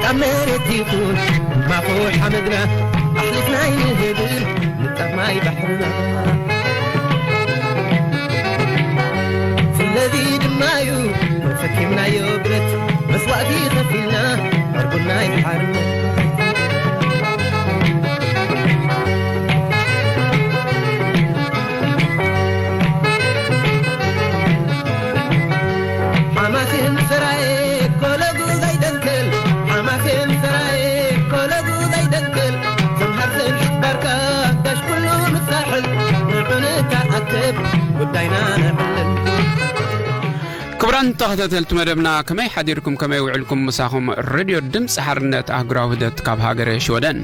ኣብ መሬት ይኹን ማኹ ሓመድና ኣሕሊፍና ኣይንህብን ንጠፍ ማይ ባሕርና። ስለዚ ድማ እዩ ተሰኪምናዮ ብረት መስዋእቲ ከፊልና ዕርቡና ይሓርነት። ሓማሴን ሰራየ ኮለጉ ዘይደንክል፣ ሓማሴን ሰራየ ኮለጉ ዘይደንክል፣ ሰምሃር ሰንሒት ባርካ ጋሽ ኩሉ ምሳሕል፣ ንዑ ንተኣከብ ጉዳይና ነዕልል። ክቡራን ተኸታተልቲ መደብና፣ ከመይ ሓዲርኩም፣ ከመይ ውዕልኩም? ምሳኹም ሬድዮ ድምፂ ሓርነት ኣህጉራዊ ውህደት ካብ ሃገረ ሽወደን።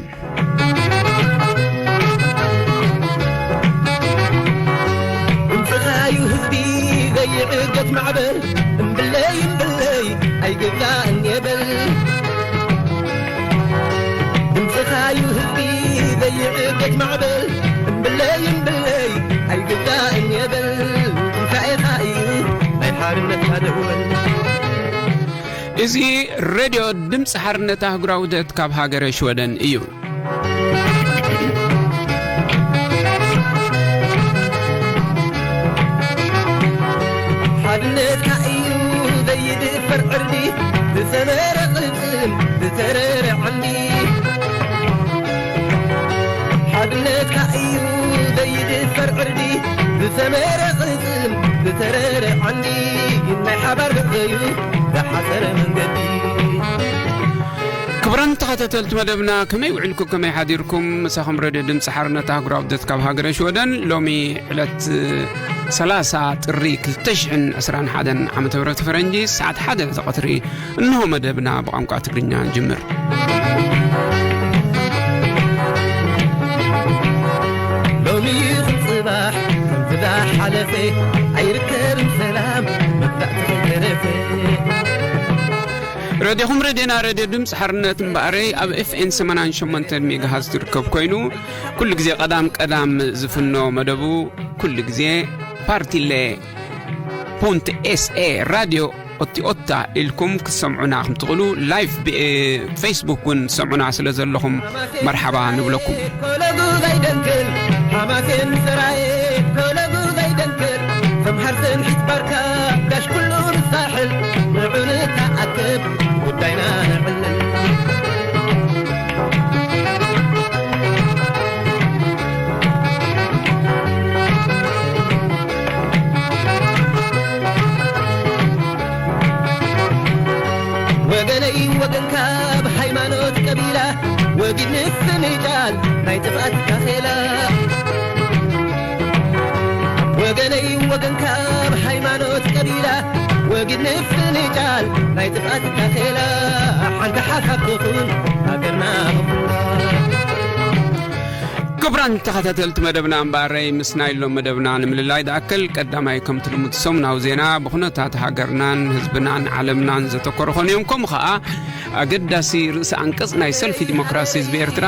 ድምፅኻዩ ህዝቢ ዘይዕገት ማዕበል፣ እምብለይ እምብለይ ኣይግዛእን የበል። ድምፅኻዩ ህዝቢ ዘይዕገት ማዕበል፣ እምብለይ እምብለይ ኣይግዛእን የበል። ትንሳኤኻ እዩ ናይ ሓርነትና ደወል። እዚ ሬድዮ ድምፂ ሓርነት ኣህጉራዊ ውህደት ካብ ሃገረ ሽወደን እዩ። ሓድነትካ እዩ ዘይድፈር ዕርዲ፣ ብሰመረ ቅልጽም ዝተረረ ዓንዲ። ሓድነትካ እዩ ዘይድፈር ዕርዲ፣ ብሰመረ ቅልጽም ዝተረረ ዓንዲ። ግን ናይ ሓባር ገጸዩ ዝሓሰረ መንገዲ። ክቡራን ተኸታተልቲ መደብና፣ ከመይ ውዕልኩም፣ ከመይ ሓዲርኩም? ምሳኹም ሬድዮ ድምፂ ሓርነት ኣህጉራዊ ውህደት ካብ ሃገረ ሽወደን። ሎሚ ዕለት ሰላሳ ጥሪ ክልተ ሽሕን ዕስራን ሓደን ዓመተ ምህረት ፈረንጂ፣ ሰዓት ሓደ ዝቐትሪ፣ እንሆ መደብና ብቋንቋ ትግርኛ ንጅምር። ሎሚ ይኹን ጽባሕ ከምቲ ዝሓለፈ ኣይርከብን ሰላም መግዛእቲ ከይተረፈ። ሬድዮኹም ሬድዮና ሬድዮ ድምፂ ሓርነት እምበኣረይ ኣብ ኤፍኤን ሰማንያን ሸሞንተን ሜጋሃዝ ዝርከብ ኮይኑ፣ ኩሉ ግዜ ቀዳም ቀዳም ዝፍኖ መደቡ ኩሉ ግዜ ፓርቲለ ፖንት ኤስኤ ራድዮ ኦቲኦታ ኢልኩም ክትሰምዑና ከም ትኽእሉ ላይቭ ብ-፣ ፌስቡክ እውን ትሰምዑና ስለ ዘለኹም መርሓባ ንብለኩም። ኮለጉ ዘይደንክል ሓማሴን ሰራየ ኮለጉ ዘይደንክል ሰምሃር ሰንሒት ባርካ ጋሽ ኩሉ ንሳሕል ንዑ ንተኣከብ ጉዳይና ነዕልል። ወገነይ ወገንካ ብሃይማኖት ቀቢላ ወጊድ ምፍንጫል ናይ ጥፍኣት ካኼላ። ወገነይ ወገንካ ብሃይማኖት ቀቢላ ወጊድ ምፍንጫል ናይ ጥፍኣት ካኼላ። ሓንቲ ሓሳብ ትኹን ሃገርና። ክቡራን ተኸታተልቲ መደብና፣ እምበኣረይ ምስ ናይ ሎም መደብና ንምልላይ ዝኣክል፣ ቀዳማይ ከምቲ ልሙድ ሰሙናዊ ዜና ብኹነታት ሃገርናን ህዝብናን ዓለምናን ዘተኮሩ ኾኑ እዮም። ከምኡ ኸኣ ኣገዳሲ ርእሲ ኣንቀጽ ናይ ሰልፊ ዲሞክራሲ ህዝቢ ኤርትራ፣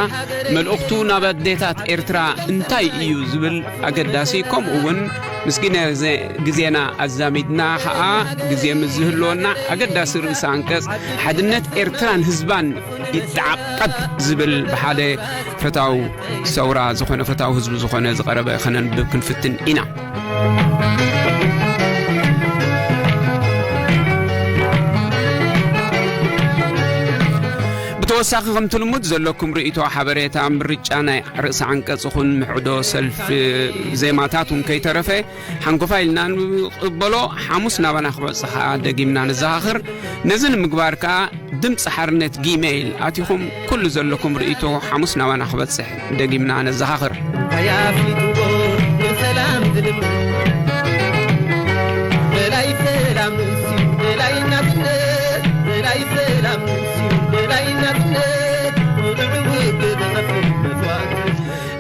መልእኽቱ ናብ ኣዴታት ኤርትራ እንታይ እዩ ዝብል ኣገዳሲ፣ ከምኡ እውን ምስ ግዜ-፣ ግዜና ኣዛሚድና ኸኣ ግዜ ምስ ዝህልወና ኣገዳሲ ርእሲ ኣንቀጽ ሓድነት ኤርትራን ህዝባን ይተዓቐብ ዝብል ብሓደ ፈታው ሰውራ ዝኾነ፣ ፈታው ህዝቢ ዝኾነ ዝቐረበ ከነንብብ ክንፍትን ኢና። ብተወሳኺ ከምቲ ልሙድ ዘለኩም ርእይቶ፣ ሓበሬታ፣ ምርጫ ናይ ርእሲ ዓንቀጽ ይኹን ምዕዶ ሰልፊ ዜማታት እውን ከይተረፈ ሓንጎፋይ ኢልና ንቕበሎ። ሓሙስ ናባና ክበጽሕ ከኣ ደጊምና ነዘኻኽር። ነዚ ንምግባር ከኣ ድምፂ ሓርነት ጊሜይል ኣቲኹም ኩሉ ዘለኩም ርእይቶ ሓሙስ ናባና ክበጽሕ ደጊምና ነዘኻኽር። እንታይ ኣፍሊጥዎ ንሰላም ዝልምን? ደላይ ሰላም ንሱ፣ ደላይ ናጽነት፣ ደላይ ሰላም ንሱ፣ ደላይ ናጽነት፣ ንዕኡ ዝኸፍል መስዋእቲ።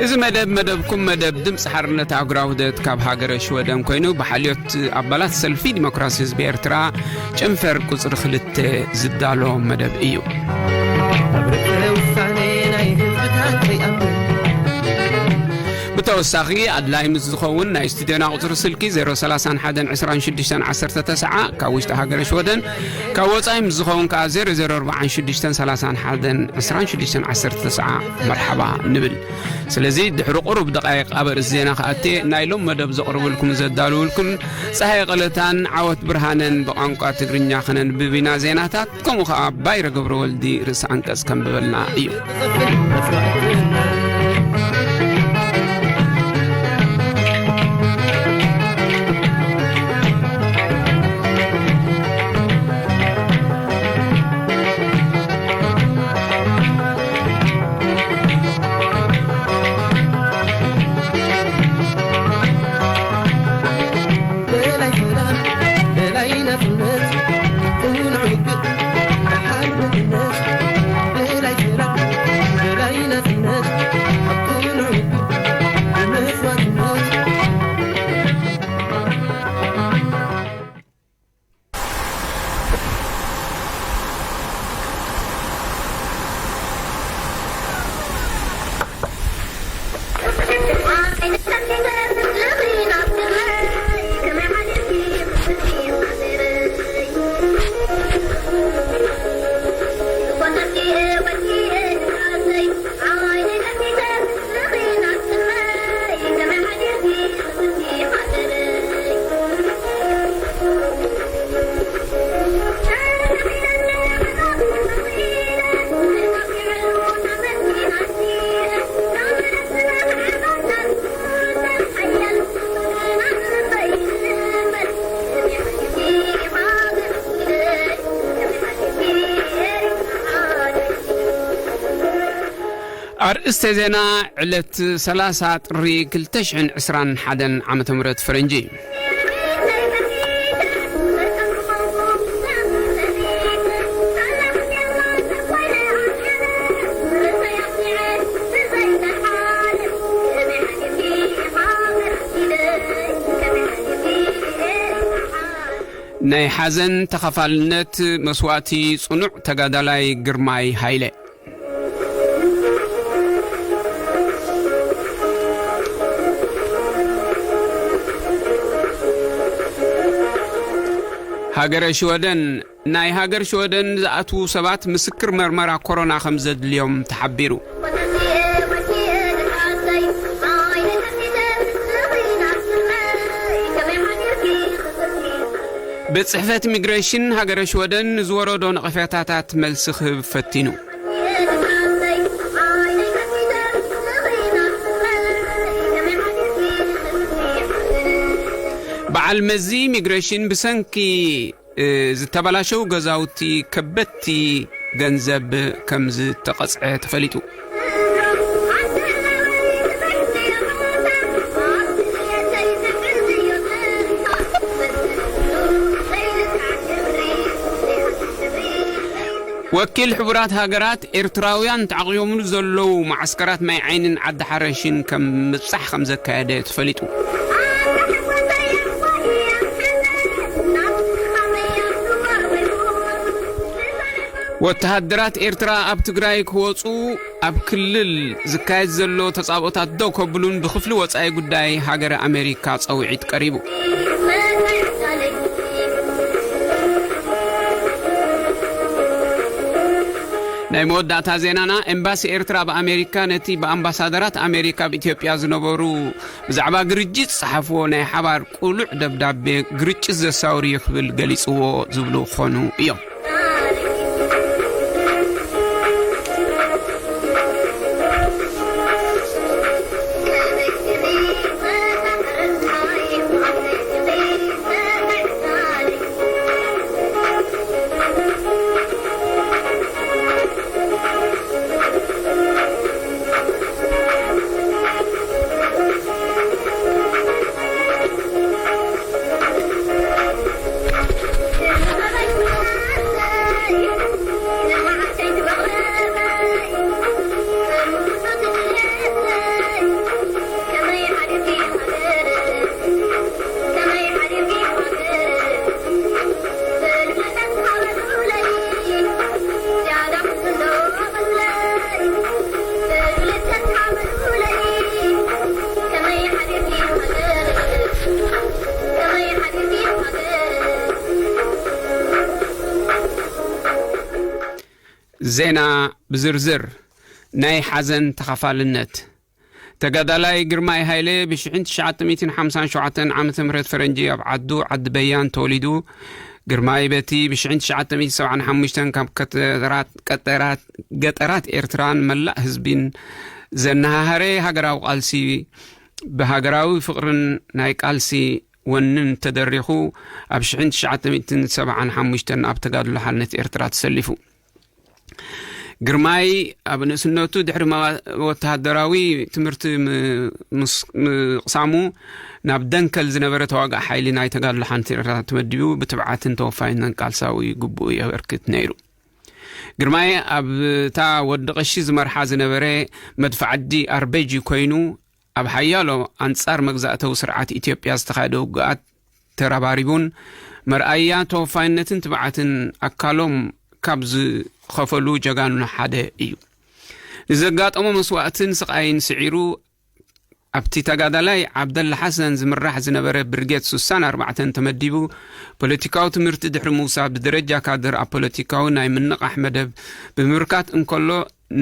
እዚ መደብ መደብኩም፣ መደብ ድምፂ ሓርነት ኣህጉራዊ ውህደት ካብ ሃገረ ሽወደን ኮይኑ፣ ብሓልዮት ኣባላት ሰልፊ ዲሞክራሲ ህዝቢ ኤርትራ ጨንፈር ቁጽሪ ክልተ ዝዳሎ መደብ እዩ። ኣብ ርእሰ ውሳኔ ናይ ህዝብታት ዘይኣምን። ተወሳኺ ኣድላይ ምስ ዝኸውን ናይ ስቱድዮና ቁጽሪ ስልኪ ዜሮ ሰላሳ ሓደን ዕስራን ሽዱሽተን ዓሰርተ ተስዓ፣ ካብ ውሽጢ ሃገረ ሽወደን፣ ካብ ወጻኢ ምስ ዝኸውን ከኣ ዜሮ ዜሮ ኣርባዓን ሽዱሽተን ሰላሳን ሓደን ዕስራን ሽዱሽተን ዓሰርተ ተስዓ መርሓባ ንብል። ስለዚ ድሕሪ ቁሩብ ደቃይቕ ኣብ ኣርእስቲ ዜና ክኣቴ ናይ ሎም መደብ ዘቕርብልኩም ዘዳልውልኩም ጸሃየ ቀለታን ዓወት ብርሃነን ብቋንቋ ትግርኛ ከነንብብ ኢና ዜናታት። ከምኡ ኸኣ ባይረ ገብረወልዲ ርእሲ ኣንቀጽ ከንብበልና እዩ። ኣርእስተ ዜና፣ ዕለት ሰላሳ ጥሪ ክልተ ሽሕን ዕስራን ሓደን ዓመተ ምህረት ፈረንጂ። ናይ ሓዘን ተኸፋልነት መስዋእቲ ጽኑዕ ተጋዳላይ ግርማይ ሃይለ። ሃገረ ሽወደን፣ ናይ ሃገር ሽወደን ዝኣትዉ ሰባት ምስክር መርመራ ኮሮና ከም ዘድልዮም ተሓቢሩ። ቤት ጽሕፈት ኢሚግሬሽን ሃገረ ሽወደን ንዝወረዶ ነቐፌታታት መልሲ ክህብ ፈቲኑ። በዓል መዚ ኢሚግሬሽን ብሰንኪ፣ እ፣ ዝተበላሸው ገዛውቲ ከበድቲ ገንዘብ ከም ዝተቐጽዐ ተፈሊጡ። ወኪል ሕቡራት ሃገራት፣ ኤርትራውያን ተዓቑቦምሉ ዘለዉ መዓስከራት ማይ ዓይንን ዓዲ ሓረሽን ከም ምብጻሕ ከም ዘካየደ ተፈሊጡ። ወተሃደራት ኤርትራ ኣብ ትግራይ ክወጹ፣ ኣብ ክልል ዝካየድ ዘሎ ተጻብኦታት ደው ከብሉን ብክፍሊ ወጻኢ ጉዳይ ሃገረ ኣሜሪካ ጸውዒት ቀሪቡ። ናይ መወዳእታ ዜናና፣ ኤምባሲ ኤርትራ ኣብ ኣሜሪካ ነቲ ብኣምባሳደራት ኣሜሪካ ኣብ ኢትዮጵያ ዝነበሩ ብዛዕባ ግርጭት ዝጸሓፍዎ ናይ ሓባር ቅሉዕ ደብዳቤ ግርጭት ዘሳውር እዩ ክብል ገሊጽዎ ዝብሉ ክኾኑ እዮም። ዜና ብዝርዝር። ናይ ሓዘን ተኻፋልነት። ተጋዳላይ ግርማይ ሃይለ ብ ትሽዓተ ሚእትን ሓምሳን ሸውዓተን ዓመተ ምህረት ፈረንጂ ኣብ ዓዱ ዓዲ በያን ተወሊዱ። ግርማይ በቲ ብ ትሽዓተ ሚእትን ሰብዓን ሓሙሽተን ካብ ከተራት-፣ ቀጠራት-፣ ገጠራት ኤርትራን መላእ ህዝቢን ዘነሃሃረ ሃገራዊ ቃልሲ፣ ብሃገራዊ ፍቕርን ናይ ቃልሲ ወንን ተደሪኹ፣ ኣብ ትሽዓተ ሚእትን ሰብዓን ሓሙሽተን ኣብ ተጋድሎ ሓርነት ኤርትራ ተሰሊፉ። ግርማይ ኣብ ንእስነቱ ድሕሪ መ-፣ ወተሃደራዊ ትምህርቲ ም-፣ ምስ-፣ ምቕሳሙ፣ ናብ ደንከል ዝነበረ ተዋጋኢ ሓይሊ ናይ ተጋድሎ ሓርነት ኤርትራ ተመዲቡ፣ ብትብዓትን ተወፋይነትን ቃልሳዊ ግቡኡ የበርክት ነይሩ። ግርማይ ኣብታ ወዲ ቀሺ ዝመርሓ ዝነበረ መድፍዕ ዓዲ ኣርቤጂ ኮይኑ፣ ኣብ ሓያሎ ኣንጻር መግዛእታዊ ስርዓት ኢትዮጵያ ዝተኻየደ ውግኣት ተረባሪቡን መርኣያ ተወፋይነትን ትብዓትን ኣካሎም ካብ ዝኸፈሉ ጀጋኑ ሓደ እዩ። ንዘጋጠሞ መስዋእትን ስቓይን ስዒሩ፣ ኣብቲ ተጋዳላይ ዓብደላ ሓሰን ዝምራሕ ዝነበረ ብርጌድ ስሳን ኣርባዕተን ተመዲቡ፣ ፖለቲካዊ ትምህርቲ ድሕሪ ምውሳድ፣ ብደረጃ ካድር ኣብ ፖለቲካዊ ናይ ምንቓሕ መደብ ብምብርካት እንከሎ፣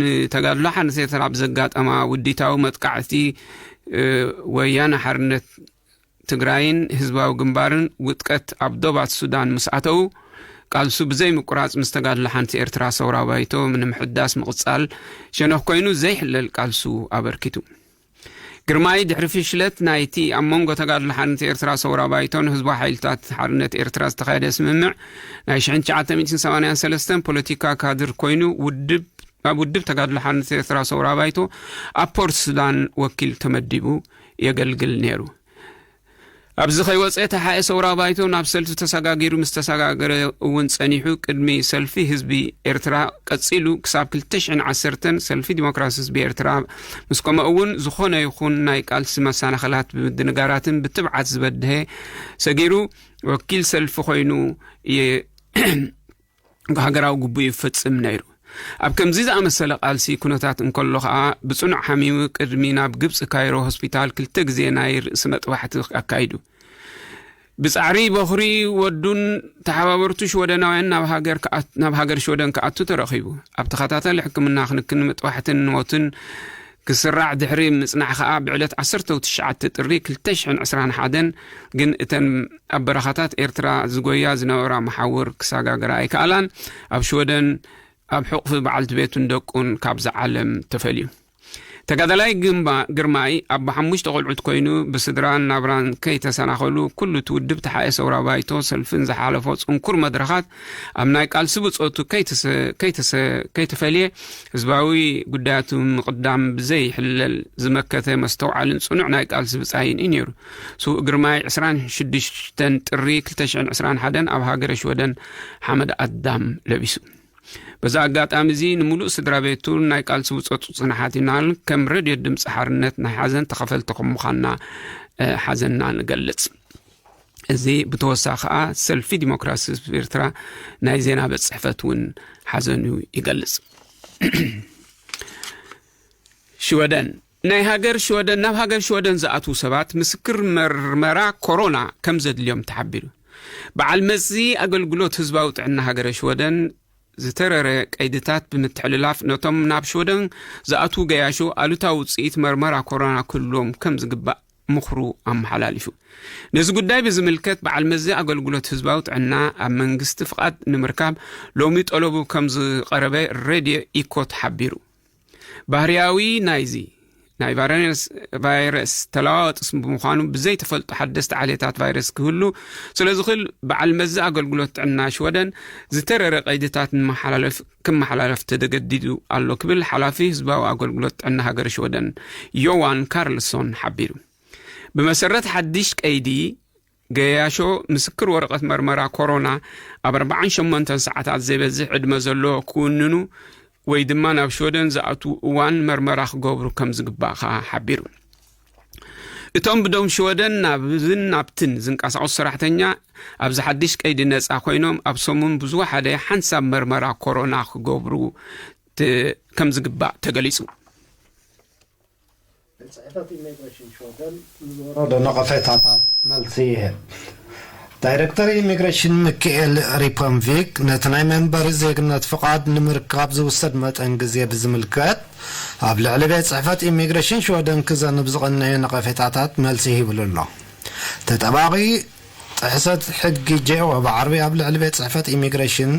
ንተጋድሎ ሓርነት ኤርትራ ኣብ ዘጋጠማ ውዲታዊ መጥቃዕቲ፣ እ፣ ወያነ ሓርነት ትግራይን ህዝባዊ ግንባርን ውጥቀት ኣብ ዶባት ሱዳን ምስ ኣተዉ፣ ቃልሱ ብዘይ ምቁራጽ ምስ ተጋድሎ ሓርነት ኤርትራ ሰውራ ባይቶ ንምሕዳስ ምቕጻል ሸነኽ ኮይኑ ዘይሕለል ቃልሱ ኣበርኪቱ። ግርማይ ድሕሪ ፍሽለት ናይቲ ኣብ መንጎ ተጋድሎ ሓርነት ኤርትራ ሰውራ ባይቶን ህዝባዊ ሓይልታት ሓርነት ኤርትራ ዝተኻየደ ስምምዕ ናይ ትሽዓተ ሚእትን ሰማንያን ሰለስተን ፖለቲካ ካድር ኮይኑ ውድብ፣ ኣብ ውድብ ተጋድሎ ሓርነት ኤርትራ ሰውራ ባይቶ ኣብ ፖርት ሱዳን ወኪል ተመዲቡ የገልግል ነይሩ። ኣብዚ ከይወፀ ተሓኤ ሰውራ ባይቶ ናብ ሰልፊ ተሰጋጊሩ ምስ ተሰጋገረ እውን ጸኒሑ ቅድሚ ሰልፊ ህዝቢ ኤርትራ ቀጺሉ ክሳብ ክልተ ሽሕን ዓሰርተን ሰልፊ ዲሞክራሲ ህዝቢ ኤርትራ ምስ ከምኡ እውን ዝኾነ ይኹን ናይ ቃልሲ መሰናኸላት ብምድንጋራትን ብትብዓት ዝበድሀ ሰጊሩ ወኪል ሰልፊ ኮይኑ የ-፣ ሃገራዊ ግቡእ ይፈጽም ነይሩ። ኣብ ከምዚ ዝኣመሰለ ቃልሲ ኩነታት እንከሎ ኸኣ ብጽኑዕ ሓሚሙ ቅድሚ ናብ ግብጺ ካይሮ ሆስፒታል ክልተ ግዜ ናይ ርእሲ መጥባሕቲ ኣካይዱ። ብጻዕሪ በኹሪ ወዱን ተሓባበርቱ ሽወደናውያን ናብ ሃገር ክኣ-፣ ናብ ሃገር ሽወደን ክኣቱ ተረኺቡ። ኣብ ተኸታታሊ ሕክምና ክንክን መጥባሕትን ሞትን ክስራዕ ድሕሪ ምጽናሕ ኸኣ ብዕለት ዓሰርተ ትሽዓተ ጥሪ ክልተ ሽሕን ዕስራን ሓደን ግን እተን ኣብ በረኻታት ኤርትራ ዝጎያ ዝነበራ መሓውር ክሰጋገራ ኣይከኣላን። ኣብ ሽወደን ኣብ ሕቑፊ በዓልቲ ቤቱን ደቁን ካብዚ ዓለም ተፈልዩ። ተጋዳላይ ግንባ-፣ ግርማይ ኣቦ ሓሙሽተ ቆልዑት ኮይኑ ብስድራን ናብራን ከይተሰናኸሉ ኩሉ እቲ ውድብ ተሓኤ ሰውራ ባይቶ ሰልፍን ዝሓለፎ ጽንኩር መድረኻት ኣብ ናይ ቃልሲ ብጾቱ ከይተሰ-፣ ከይተሰ-፣ ከይተፈልየ ህዝባዊ ጉዳያቱ ምቕዳም ብዘይሕለል ዝመከተ መስተውዓልን ጽኑዕ ናይ ቃልሲ ብጻይን እዩ ነይሩ። ስዉእ ግርማይ ዕስራን ሽዱሽተን ጥሪ ክልተ ሽሕን ዕስራን ሓደን ኣብ ሃገረ ሽወደን ሓመድ ኣዳም ለቢሱ። በዚ ኣጋጣሚ እዚ ንምሉእ ስድራ ቤቱን ናይ ቃልሲ ብጾቱ ጽንሓት ይናል ከም ሬድዮ ድምፂ ሓርነት ናይ ሓዘን ተኸፈልቲ ከም ምዃንና፣ እ፣ ሓዘንና ንገልጽ። እዚ ብተወሳኺ ከኣ ሰልፊ ዲሞክራሲ ህዝቢ ኤርትራ ናይ ዜና ቤት ጽሕፈት እውን ሓዘኑ ይገልጽ። ሽወደን። ናይ ሃገር ሽወደን፣ ናብ ሃገር ሽወደን ዝኣትዉ ሰባት ምስክር መርመራ ኮሮና ከም ዘድልዮም ተሓቢሩ። በዓል መዚ ኣገልግሎት ህዝባዊ ጥዕና ሃገረ ሽወደን ዝተረረ ቀይድታት ብምትሕልላፍ ነቶም ናብ ሽወደን ዝኣትዉ ገያሾ ኣሉታዊ ውጽኢት መርመራ ኮሮና ክህልዎም ከም ዝግባእ ምኽሩ ኣመሓላሊፉ። ነዚ ጉዳይ ብዝምልከት በዓል መዚ ኣገልግሎት ህዝባዊ ጥዕና ኣብ መንግስቲ ፍቓድ ንምርካብ ሎሚ ጠለቡ ከም ዝቐረበ ሬድዮ ኢኮ ተሓቢሩ። ባህርያዊ ናይዚ ናይ ቫይረስ፣ ቫይረስ ተለዋዋጢ ብምዃኑ ብዘይተፈልጡ ሓደስቲ ዓሌታት ቫይረስ ክህሉ ስለ ዝኽእል በዓል መዚ ኣገልግሎት ጥዕና ሽወደን ዝተረረ ቀይድታት ንመሓላለፍ-፣ ክመሓላለፍ ተገዲዱ ኣሎ ክብል ሓላፊ ህዝባዊ ኣገልግሎት ጥዕና ሃገር ሽወደን ዮዋን ካርልሶን ሓቢሩ። ብመሰረት ሓድሽ ቀይዲ፣ ገያሾ ምስክር ወረቐት መርመራ ኮሮና ኣብ ኣርባዓን ሸሞንተን ሰዓታት ዘይበዝሕ ዕድመ ዘለዎ ክውንኑ ወይ ድማ ናብ ሽወደን ዝኣትዉ እዋን መርመራ ክገብሩ ከም ዝግባእ ከኣ ሓቢሩ። እቶም ብደም ሽወደን ናብዝን ናብትን ዝንቀሳቐሱ ሰራሕተኛ ኣብዚ ሓድሽ ቀይዲ ነጻ ኮይኖም ኣብ ሰሙን ብዝወሓደ ሓንሳብ መርመራ ኮሮና ክገብሩ ት-፣ ከም ዝግባእ ተገሊጹ። ቤት ጽሕፈት ኢሚግሬሽን ሽወደን ንዝወረዶ ነቐፌታታት መልሲ ይህብ። እቲ ዳይረክተር ኢሚግሬሽን ሚካኤል ሪፐንቪክ ነቲ ናይ መንበሪ ዜግነት ፍቓድ ንምርካብ ዝውሰድ መጠን ግዜ ብዝምልከት፣ ኣብ ልዕሊ ቤት ጽሕፈት ኢሚግሬሽን ሽወደን ክዘንብ ዝቐነየ ነቐፌታታት መልሲ ሂብሉ ኣሎ። ተጠባቒ ጥሕሰት ሕጊ ጄዋ ብዓርቢ ኣብ ልዕሊ ቤት ጽሕፈት ኢሚግሬሽን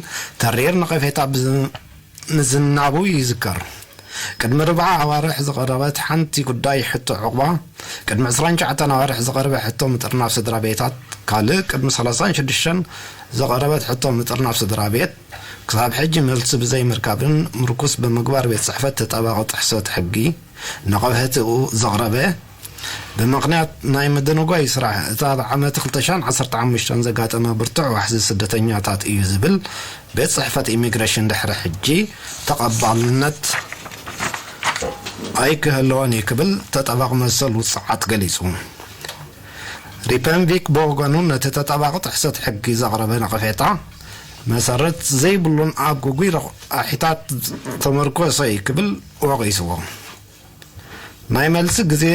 ተሪር ነቐፌታ ብዝ- ምዝናቡ ይዝከር። ቅድሚ ርብዓ ኣዋርሕ ዝቐረበት ሓንቲ ጉዳይ ሕቶ ዕቑባ፣ ቅድሚ ዕስራን ትሽዓተን ኣዋርሕ ዝቐረበ ሕቶ ምጥርናፍ ስድራ ቤታት፣ ካልእ ቅድሚ ሰላሳን ሽዱሽተን ዝቐረበት ሕቶ ምጥርናፍ ስድራ ቤት፣ ክሳብ ሕጂ መልሲ ብዘይምርካብን ምርኩስ ብምግባር ቤት ጽሕፈት ተጣባቒ ጥሕሰት ሕጊ ነቐፌትኡ ዘቕረበ፣ ብምኽንያት ናይ ምድንጓይ ስራሕ እታ ኣብ ዓመት ክልተ ሽሕን ዓሰርተ ሓሙሽተን ዘጋጠመ ብርቱዕ ዋሕዚ ስደተኛታት እዩ ዝብል ቤት ጽሕፈት ኢሚግሬሽን ድሕሪ ሕጂ ተቐባልነት ኣይክህልዎን እዩ ክብል ተጠባቕ መሰል ውጽዓት ገሊጹ። ሪፐንቪክ ብወገኑ ነቲ ተጠባቕ ጥሕሰት ሕጊ ዘቕረበ ነቐፌታ መሰረት ዘይብሉን ኣብ ግጉይ ረቑሒታት ተመርኮሰ እዩ ክብል ወቒስዎ። ናይ መልሲ ግዜ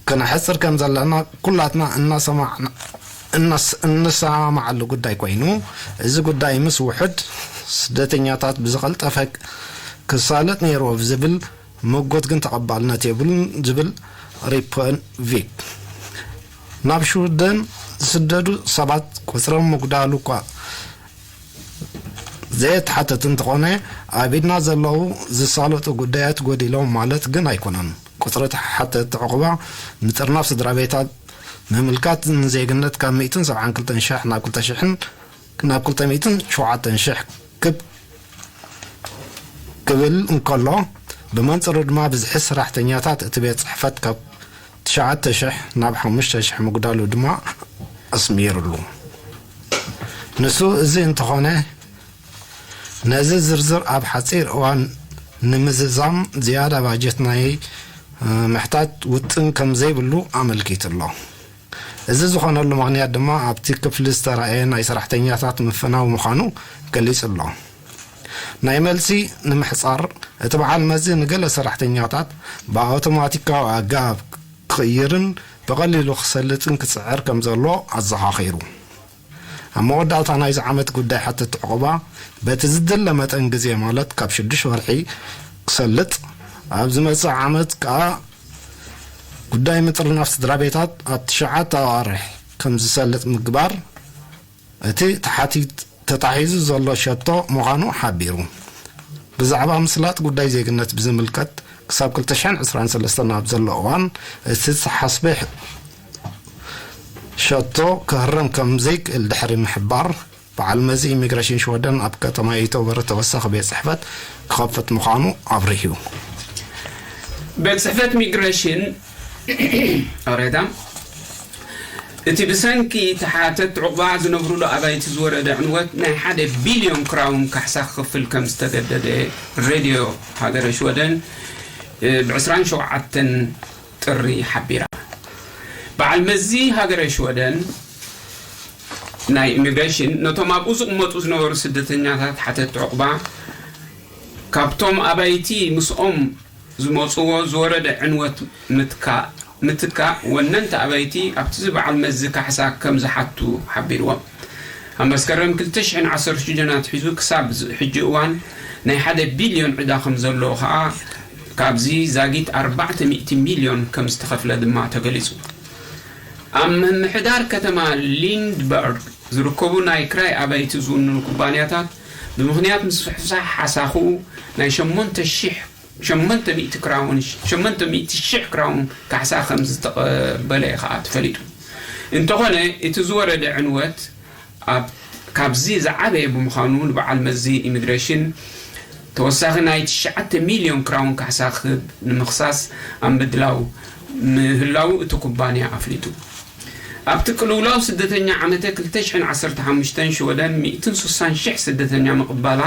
ክነሕጽር ከም ዘለና ኩላትና እናሰማዕና- እናስ- እንሰማማዓሉ ጉዳይ ኮይኑ፣ እዚ ጉዳይ ምስ ውሑድ ስደተኛታት ብዝቐልጠፈ ክሳለጥ ነይርዎ ዝብል ምጉት ግን ተቐባልነት የብሉን ዝብል ሪፐንቪክ፣ ናብ ሽወደን ዝስደዱ ሰባት ቁጽሮም ምጉዳሉ እኳ ዘየተሓተተ እንተኾነ፣ ኣብ ኢድና ዘለዉ ዝሳለጡ ጉዳያት ጎዲሎም ማለት ግን ኣይኮነን። ቁጽሪ ተሓተቲ ዕቑባ ምጥርናፍ ስድራ ቤታት ምምልካት ንዜግነት ካብ ሚእትን ሰብዓን ክልተን ሽሕ ናብ ክልተ ሽሕን ናብ ክልተ ሚእትን ሸውዓተን ሽሕ ክብ ክብል እንከሎ፣ ብመንጽሩ ድማ ብዝሒ ሰራሕተኛታት እቲ ቤት ጽሕፈት ካብ ትሽዓተ ሽሕ ናብ ሓሙሽተ ሽሕ ምጉዳሉ ድማ ኣስሚሩሉ። ንሱ እዚ እንተኾነ፣ ነዚ ዝርዝር ኣብ ሓጺር እዋን ንምዝዛም ዝያዳ ባጀት ናይ ምሕታት ውጥን ከም ዘይብሉ ኣመልኪቱ ኣሎ። እዚ ዝኾነሉ ምኽንያት ድማ ኣብቲ ክፍሊ ዝተራእየ ናይ ሰራሕተኛታት ምፍናው ምዃኑ ገሊጹ ኣሎ። ናይ መልሲ ንምሕጻር፣ እቲ በዓል መዚ ንገለ ሰራሕተኛታት ብኣውቶማቲካዊ ኣገባብ ክቕይርን ብቐሊሉ ክሰልጥን ክጽዕር ከም ዘሎ ኣዘኻኺሩ። ኣብ መወዳእታ ናይዚ ዓመት ጉዳይ ሓተቲ ዕቑባ በቲ ዝድለ መጠን ግዜ፣ ማለት ካብ ሽዱሽተ ወርሒ ክሰልጥ፣ ኣብ ዝመጽእ ዓመት ከኣ ጉዳይ ምጥርናፍ ስድራ ቤታት ኣብ ትሽዓተ ኣዋርሕ ከም ዝሰልጥ ምግባር እቲ ተሓቲ- ተታሒዙ ዘሎ ሸቶ ምዃኑ ሓቢሩ። ብዛዕባ ምስላጥ ጉዳይ ዜግነት ብዝምልከት፣ ክሳብ ክልተ ሽሕን ዕስራን ሰለስተን ኣብ ዘሎ እዋን እቲ ዝተሓስበ ሸቶ ክህረም ከም ዘይክእል ድሕሪ ምሕባር፣ በዓል መዚ ኢሚግሬሽን ሽወደን ኣብ ከተማ ዮቶቦሪ ተወሳኺ ቤት ጽሕፈት ክኸፍት ምዃኑ ኣብሪሁ። ቤት ጽሕፈት ኢሚግሬሽን ኣሬታ እቲ ብሰንኪ ተሓተት ዕቑባ ዝነብሩሉ ኣባይቲ ዝወረደ ዕንወት ናይ ሓደ ቢልዮን ክራውን ካሕሳ ክኸፍል ከም ዝተገደደ ሬድዮ ሃገረ ሽወደን ብ ዕስራን ሸውዓተን ጥሪ ሓቢራ። በዓል መዚ ሃገረ ሽወደን ናይ ኢሚግሬሽን ነቶም ኣብኡ ዝቕመጡ ዝነበሩ ስደተኛታት ሓተት ዕቑባ ካብቶም ኣባይቲ ምስኦም ዝመፅዎ ዝወረደ ዕንወት ምትካእ ወነንቲ ኣባይቲ ኣብቲ ዝበዓል መዚ ካሕሳ ከም ዝሓቱ ሓቢርዎም። ኣብ መስከረም ክልተ ሽሕን ዓሰርተ ሽዱሽተን ኣትሒዙ ክሳብ ሕጂ እዋን ናይ ሓደ ቢልዮን ዕዳ ከም ዘለዎ ከዓ ካብዚ ዛጊት ኣርባዕተ ሚእቲ ሚልዮን ከም ዝተኸፍለ ድማ ተገሊፁ። ኣብ ምምሕዳር ከተማ ሊንድበርግ ዝርከቡ ናይ ክራይ ኣባይቲ ዝውንኑ ኩባንያታት ብምኽንያት ምስፍሕፋሕ ሓሳኹ ናይ ሸሞንተ ሽሕ ሸሞንተ ሚእቲ ክራውን ሸሞንተ ሚእቲ ሽሕ ክራውን ካሕሳ ከም ዝተቐበለ ከኣ ተፈሊጡ። እንተኾነ እቲ ዝወረደ ዕንወት ኣብ ካብዚ ዝዓበየ ብምዃኑ ንበዓል መዚ ኢሚግሬሽን ተወሳኺ ናይ ትሽዓተ ሚልዮን ክራውን ካሕሳ ክህብ ንምኽሳስ ኣብ ምድላው ምህላዉ እቲ ኩባንያ ኣፍሊጡ። ኣብቲ ቅልውላው ስደተኛ ዓመተ ክልተ ሽሕን ዓሰርተ ሓሙሽተን ሽወደን ሚእትን ስሳን ሽሕ ስደተኛ ምቕባላ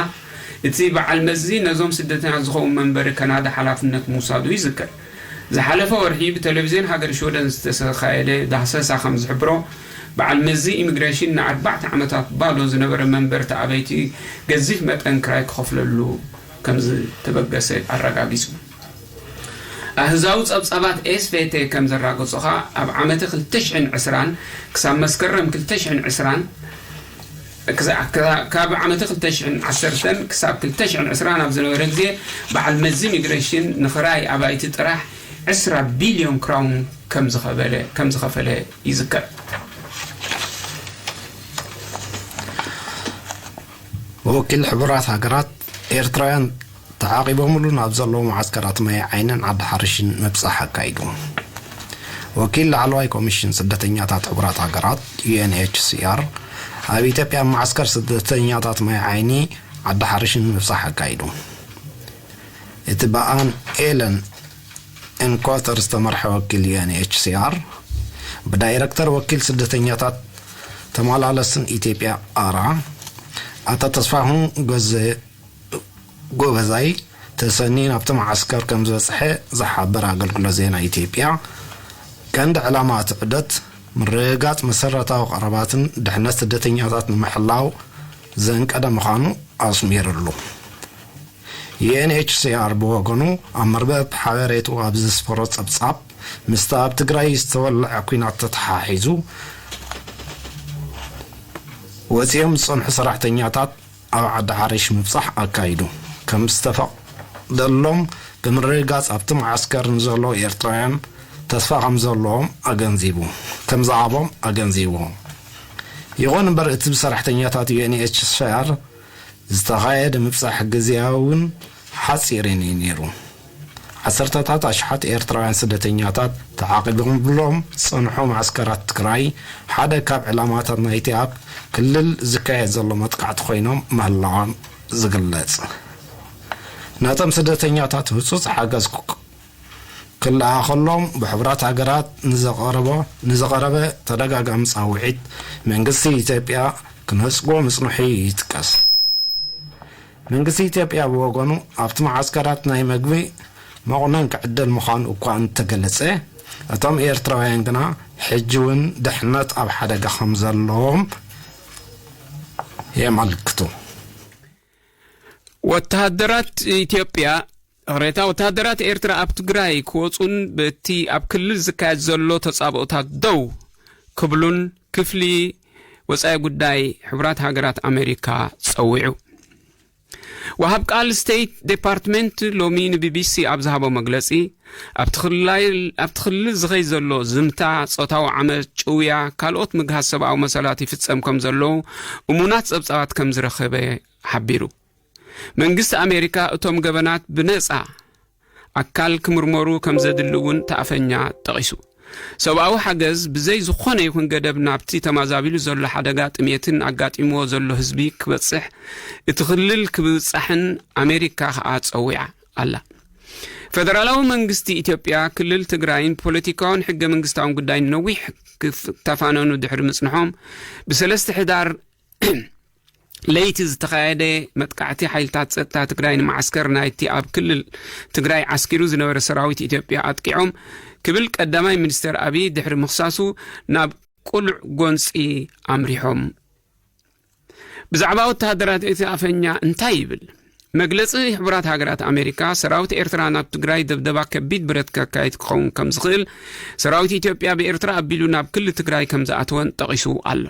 እቲ በዓል መዚ ነዞም ስደተኛታት ዝኸውን መንበሪ ካናዳ ሓላፍነት ምውሳዱ ይዝከር። ዝሓለፈ ወርሒ ብቴሌቪዝዮን ሃገር ሽወደን ዝተኻየደ ዳህሰሳ ከም ዝሕብሮ በዓል መዚ ኢሚግሬሽን ንኣርባዕተ ዓመታት ባዶ ዝነበረ መንበርቲ ኣበይቲ ገዚፍ መጠን ክራይ ክኸፍለሉ ከም ዝተበገሰ ኣረጋጊጹ። ኣህዛዊ ጸብጻባት ኤስቬቴ ከም ዘራገጾ ኸኣ፣ ኣብ ዓመተ ክልተ ሽሕን ዕስራን ክሳብ መስከረም ክልተ ሽሕን ዕስራን፣ ክሳ-፣ ክሳ-፣ ካብ ዓመተ ክልተ ሽሕን ዓሰርተን ክሳብ ክልተ ሽሕን ዕስራን ኣብ ዝነበረ ግዜ፣ በዓል መዚ ሚግሬሽን ንኽራይ ኣባይቲ ጥራሕ ዕስራ ቢልዮን ክራውን ከም ዝኸበለ-፣ ከም ዝኸፈለ ይዝከር። ወኪል ሕቡራት ሃገራት፣ ኤርትራውያን ተዓቒቦምሉ ናብ ዘለዉ መዓስከራት ማይ ዓይንን ዓዲ ሓርሽን ምብጻሕ ኣካይዱ። ወኪል ላዕለዋይ ኮሚሽን ስደተኛታት ሕቡራት ሃገራት፣ ዩ ኤን ኤች ሲ ኣር፣ ኣብ ኢትዮጵያ ኣብ መዓስከር ስደተኛታት ማይ ዓይኒ ዓዲ ሓርሽን ምብጻሕ ኣካይዱ። እቲ ብኣን ኤለን ኤንኮተር ዝተመርሐ ወኪል ዩ ኤን ኤች ሲ ኣር፣ ብዳይረክተር ወኪል ስደተኛታት ተመላለስን ኢትዮጵያ ኣራ፣ ኣቶ ተስፋሁን ጎዘ-፣ ጎበዛይ ተሰንዩ ናብቲ መዓስከር ከም ዝበጽሐ ዝሓበረ ኣገልግሎት ዜና ኢትዮጵያ፣ ቀንዲ ዕላማ እቲ ዑደት ምርግጋጽ መሰረታዊ ቀረባትን ድሕነት ስደተኛታት ንምሕላው ዘንቀደ ምዃኑ ኣስሚሩሉ። ዩ ኤን ኤች ሲ ኣር ብወገኑ፣ ኣብ መርበብ ሓበሬቱ ኣብ ዘስፈሮ ጸብጻብ፣ ምስቲ ኣብ ትግራይ ዝተወልዐ ኲናት ተተሓሒዙ ወጺኦም ዝጸንሑ ሰራሕተኛታት ኣብ ዓዲ ሓሪሽ ምብጻሕ ኣካይዱ ከም ዝተፈቕደሎም ብምርግጋጽ፣ ኣብቲ መዓስከር ንዘለዉ ኤርትራውያን ተስፋ ከም ዘለዎም ኣገንዚቡ፣ ከም ዝሃቦም ኣገንዚቡ። ይኹን እምበር፣ እቲ ብሰራሕተኛታት ዩ ኤን ኤች ሲ ኣር ዝተኻየደ ምብጻሕ ግዝያውን ሓጺርን እዩ ነይሩ። ዓሰርተታት ኣሽሓት ኤርትራውያን ስደተኛታት ተዓቒቦምሎም ዝጸንሑ መዓስከራት ትግራይ፣ ሓደ ካብ ዕላማታት ናይቲ ኣብ ክልል ዝካየድ ዘሎ መጥቃዕቲ ኮይኖም ምህላዎም ዝግለጽ። ነቶም ስደተኛታት ህጹጽ ሓገዝ ክክ-፣ ክለኣኸሎም ብሕቡራት ሃገራት ንዘቐረቦ-፣ ንዘቐረበ ተደጋጋሚ ጻውዒት፣ መንግስቲ ኢትዮጵያ ክነጽጎ ምጽንሑ ይጥቀስ። መንግስቲ ኢትዮጵያ ብወገኑ፣ ኣብቲ መዓስከራት ናይ መግቢ መቑነን ክዕደል ምዃኑ እኳ እንተገለጸ፣ እቶም ኤርትራውያን ግና ሕጂ እውን ድሕነት ኣብ ሓደጋ ከም ዘለዎም የመልክቱ። ወተሃደራት ኢትዮጵያ፣ ይቕሬታ፣ ወተሃደራት ኤርትራ ኣብ ትግራይ ክወጹን በቲ ኣብ ክልል ዝካየድ ዘሎ ተጻብኦታት ደው ክብሉን ክፍሊ ወጻኢ ጉዳይ ሕቡራት ሃገራት ኣሜሪካ ጸዊዑ። ወሃብ ቃል ስቴት ዴፓርትመንት ሎሚ ንቢቢሲ ኣብ ዝሃቦ መግለጺ፣ ኣብቲ ክልል፣ ኣብቲ ክልል ዝኸይ ዘሎ ዝምታ፣ ጾታዊ ዓመጽ፣ ጭውያ፣ ካልኦት ምግሃስ ሰብኣዊ መሰላት ይፍጸም ከም ዘለዉ እሙናት ጸብጻባት ከም ዝረኸበ ሓቢሩ። መንግስቲ ኣሜሪካ እቶም ገበናት ብነጻ ኣካል ክምርመሩ ከም ዘድሊ እውን እቲ ኣፈኛ ጠቒሱ። ሰብኣዊ ሓገዝ ብዘይ ዝኾነ ይኹን ገደብ ናብቲ ተማዛቢሉ ዘሎ ሓደጋ ጥሜትን ኣጋጢምዎ ዘሎ ህዝቢ ክበጽሕ እቲ ክልል ክብጻሕን ኣሜሪካ ከኣ ጸዊዓ ኣላ። ፈደራላዊ መንግስቲ ኢትዮጵያ ክልል ትግራይን ፖለቲካውን ሕገ መንግስታውን ጉዳይ ነዊሕ ክተፋነኑ ድሕሪ ምጽንሖም፣ ብሰለስተ ሕዳር ለይቲ ዝተኻየደ መጥቃዕቲ ሓይልታት ጸጥታ ትግራይ ንመዓስከር ናይቲ ኣብ ክልል ትግራይ ዓስኪሩ ዝነበረ ሰራዊት ኢትዮጵያ ኣጥቂዖም ክብል ቀዳማይ ሚኒስተር ኣብይ ድሕሪ ምኽሳሱ ናብ ቅሉዕ ጎንጺ ኣምሪሖም። ብዛዕባ ወተሃደራት እቲ ኣፈኛ እንታይ ይብል? መግለጺ ሕቡራት ሃገራት ኣሜሪካ፣ ሰራዊት ኤርትራ ናብ ትግራይ ደብደባ ከቢድ ብረት ከካይድ ክኸውን ከም ዝኽእል፣ ሰራዊት ኢትዮጵያ ብኤርትራ ኣቢሉ ናብ ክልል ትግራይ ከም ዝኣተወን ጠቒሱ ኣሎ።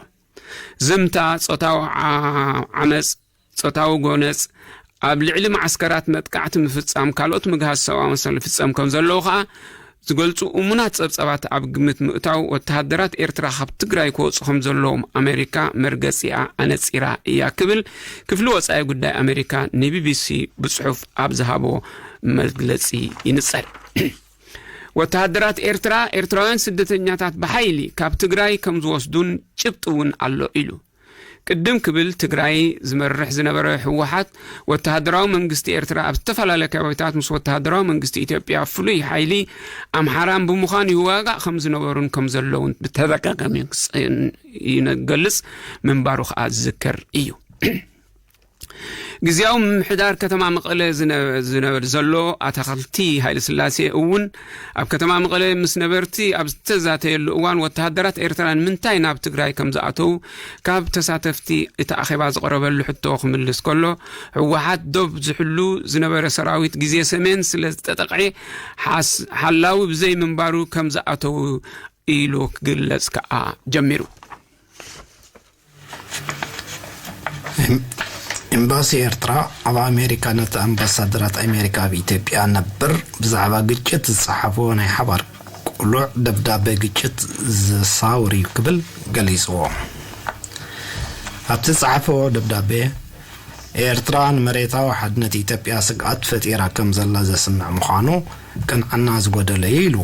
ዝምታ፣ ጾታዊ ዓ-፣ ዓመጽ፣ ጾታዊ ጎነጽ፣ ኣብ ልዕሊ መዓስከራት መጥቃዕቲ ምፍጻም፣ ካልኦት ምግሃስ ሰብኣዊ መሰል ይፍጸም ከም ዘለዉ ከኣ ዝገልጹ እሙናት ጸብጻባት ኣብ ግምት ምእታው፣ ወተሃደራት ኤርትራ ካብ ትግራይ ክወጹ ከም ዘለዎም ኣሜሪካ መርገጺኣ ኣነጺራ እያ ክብል ክፍሊ ወጻኢ ጉዳይ ኣሜሪካ ንቢቢሲ ብጽሑፍ ኣብ ዝሃቦ መግለጺ ይንጸር። ወተሃደራት ኤርትራ፣ ኤርትራውያን ስደተኛታት ብሓይሊ ካብ ትግራይ ከም ዝወስዱን ጭብጢ እውን ኣሎ ኢሉ። ቅድም ክብል ትግራይ ዝመርሕ ዝነበረ ህወሓት፣ ወተሃደራዊ መንግስቲ ኤርትራ ኣብ ዝተፈላለየ ከባቢታት ምስ ወተሃደራዊ መንግስቲ ኢትዮጵያ ፍሉይ ሓይሊ ኣምሓራን ብምዃን ይዋጋእ ከም ዝነበሩን ከም ዘለውን ብተደጋጋሚ ይገልጽ ምንባሩ ከኣ ዝዝከር እዩ። ግዝያዊ ምምሕዳር ከተማ መቐለ ዝነ-፣ ዝነ-፣ ዘሎ ኣታኸልቲ ሃይለስላሴ እውን ኣብ ከተማ መቐለ ምስ ነበርቲ ኣብ ዝተዛተየሉ እዋን፣ ወተሃደራት ኤርትራ ንምንታይ ናብ ትግራይ ከም ዝኣተዉ ካብ ተሳተፍቲ እቲ ኣኼባ ዝቐረበሉ ሕቶ ክምልስ ከሎ፣ ህወሓት ዶብ ዝሕሉ ዝነበረ ሰራዊት ግዜ ሰሜን ስለ ዝተጠቕዐ ሓስ-፣ ሓላዊ ብዘይ ምንባሩ ከም ዝኣተዉ ኢሉ ክግለጽ ከኣ ጀሚሩ። ኤምባሲ ኤርትራ ኣብ ኣሜሪካ ነቲ ኣምባሳደራት ኣሜሪካ ኣብ ኢትዮጵያ ነበር ብዛዕባ ግጭት ዝጸሓፍዎ ናይ ሓባር ቅሉዕ ደብዳቤ ግጭት ዘሳውር እዩ ክብል ገሊጽዎ። ኣብቲ ዝጸሓፍዎ ደብዳቤ፣ ኤርትራ ንመሬታዊ ሓድነት ኢትዮጵያ ስግኣት ፈጢራ ከም ዘላ ዘስምዕ ምዃኑ ቅንዕና ዝጎደሎ እዩ ኢሉ።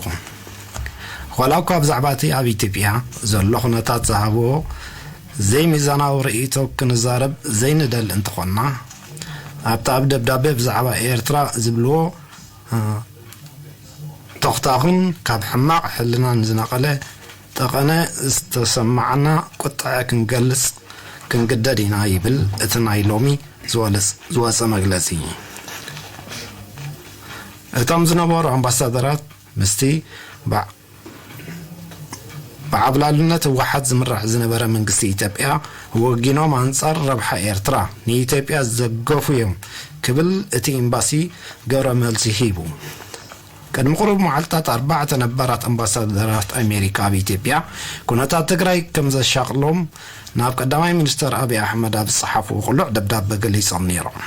ዋላ እኳ ብዛዕባ እቲ ኣብ ኢትዮጵያ ዘሎ ኩነታት ዝሃብዎ ዘይሚዛናዊ ርእይቶ ክንዛረብ ዘይንደሊ እንተኾንና፣ ኣብቲ ኣብ ደብዳቤ ብዛዕባ ኤርትራ ዝብልዎ ተኽታኹን ካብ ሕማቕ ሕልናን ዝነቐለ ጠቐነ ዝተሰማዓና ቁጥዐ ክንገልጽ ክንግደድ ኢና ይብል እቲ ናይ ሎሚ ዝወለጽ-፣ ዝወጸ መግለጺ። እቶም ዝነበሩ ኣምባሳደራት ምስቲ ብዓ-፣ ብዓብላልነት ህወሓት ዝምራሕ ዝነበረ መንግስቲ ኢትዮጵያ ወጊኖም ኣንጻር ረብሓ ኤርትራ ንኢትዮጵያ ዝደገፉ እዮም ክብል እቲ ኤምባሲ ግብረ መልሲ ሂቡ። ቅድሚ ቁሩብ መዓልታት ኣርባዕተ ነባራት ኣምባሳደራት ኣሜሪካ ኣብ ኢትዮጵያ ኩነታት ትግራይ ከም ዘሻቕሎም ናብ ቀዳማይ ሚኒስተር ኣብይ ኣሕመድ ኣብ ዝጸሓፍዎ ቅሉዕ ደብዳበ ገሊጾም ነይሮም።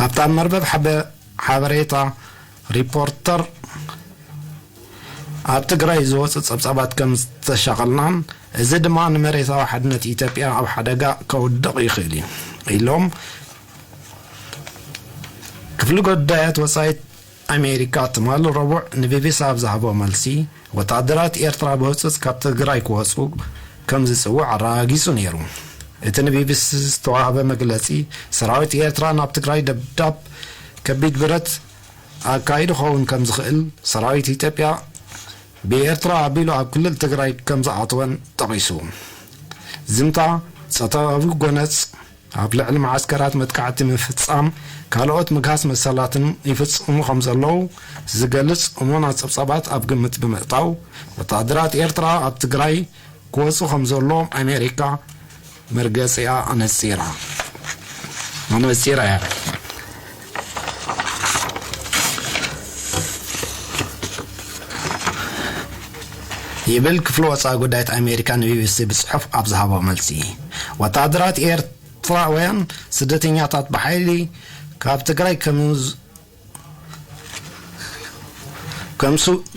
ኣብቲ ኣብ መርበብ ሓበ-፣ ሓበሬታ ሪፖርተር ኣብ ትግራይ ዝወፁ ጸብጻባት ከም ዝተሻቐልናን እዚ ድማ ንመሬታዊ ሓድነት ኢትዮጵያ ኣብ ሓደጋ ከውድቕ ይኽእል እዩ ኢሎም። ክፍሊ ጉዳያት ወጻኢ ኣሜሪካ ትማሊ ረቡዕ ንቢቢሲ ኣብ ዝሃቦ መልሲ፣ ወተሃደራት ኤርትራ ብህጹጽ ካብ ትግራይ ክወጹ ከም ዝጽውዕ ኣረጋጊጹ ነይሩ። እቲ ንቢቢሲ ዝተዋህበ መግለጺ፣ ሰራዊት ኤርትራ ናብ ትግራይ ደብዳብ ከቢድ ብረት ኣካይዱ ክኸውን ከም ዝኽእል፣ ሰራዊት ኢትዮጵያ ብኤርትራ ኣቢሉ ኣብ ክልል ትግራይ ከም ዝኣተወን ጠቒሱ። ዝምታ፣ ጾታዊ ጎነጽ፣ ኣብ ልዕሊ መዓስከራት መጥቃዕቲ ምፍጻም፣ ካልኦት ምግሃስ መሰላትን ይፍጽሙ ከም ዘለዉ ዝገልጽ እሙናት ጸብጻባት ኣብ ግምት ብምእታው፣ ወተሃደራት ኤርትራ ኣብ ትግራይ ክወጹ ከም ዘለዎም ኣሜሪካ መርገጺኣ ኣነጺራ ኣነጺራ እያ። ይብል ክፍሊ ወጻኢ ጉዳያት ኣሜሪካ ንቢቢሲ ብጽሑፍ ኣብ ዝሃቦ መልሲ። ወተሃደራት ኤርትራውያን ስደተኛታት ብሓይሊ ካብ ትግራይ ከም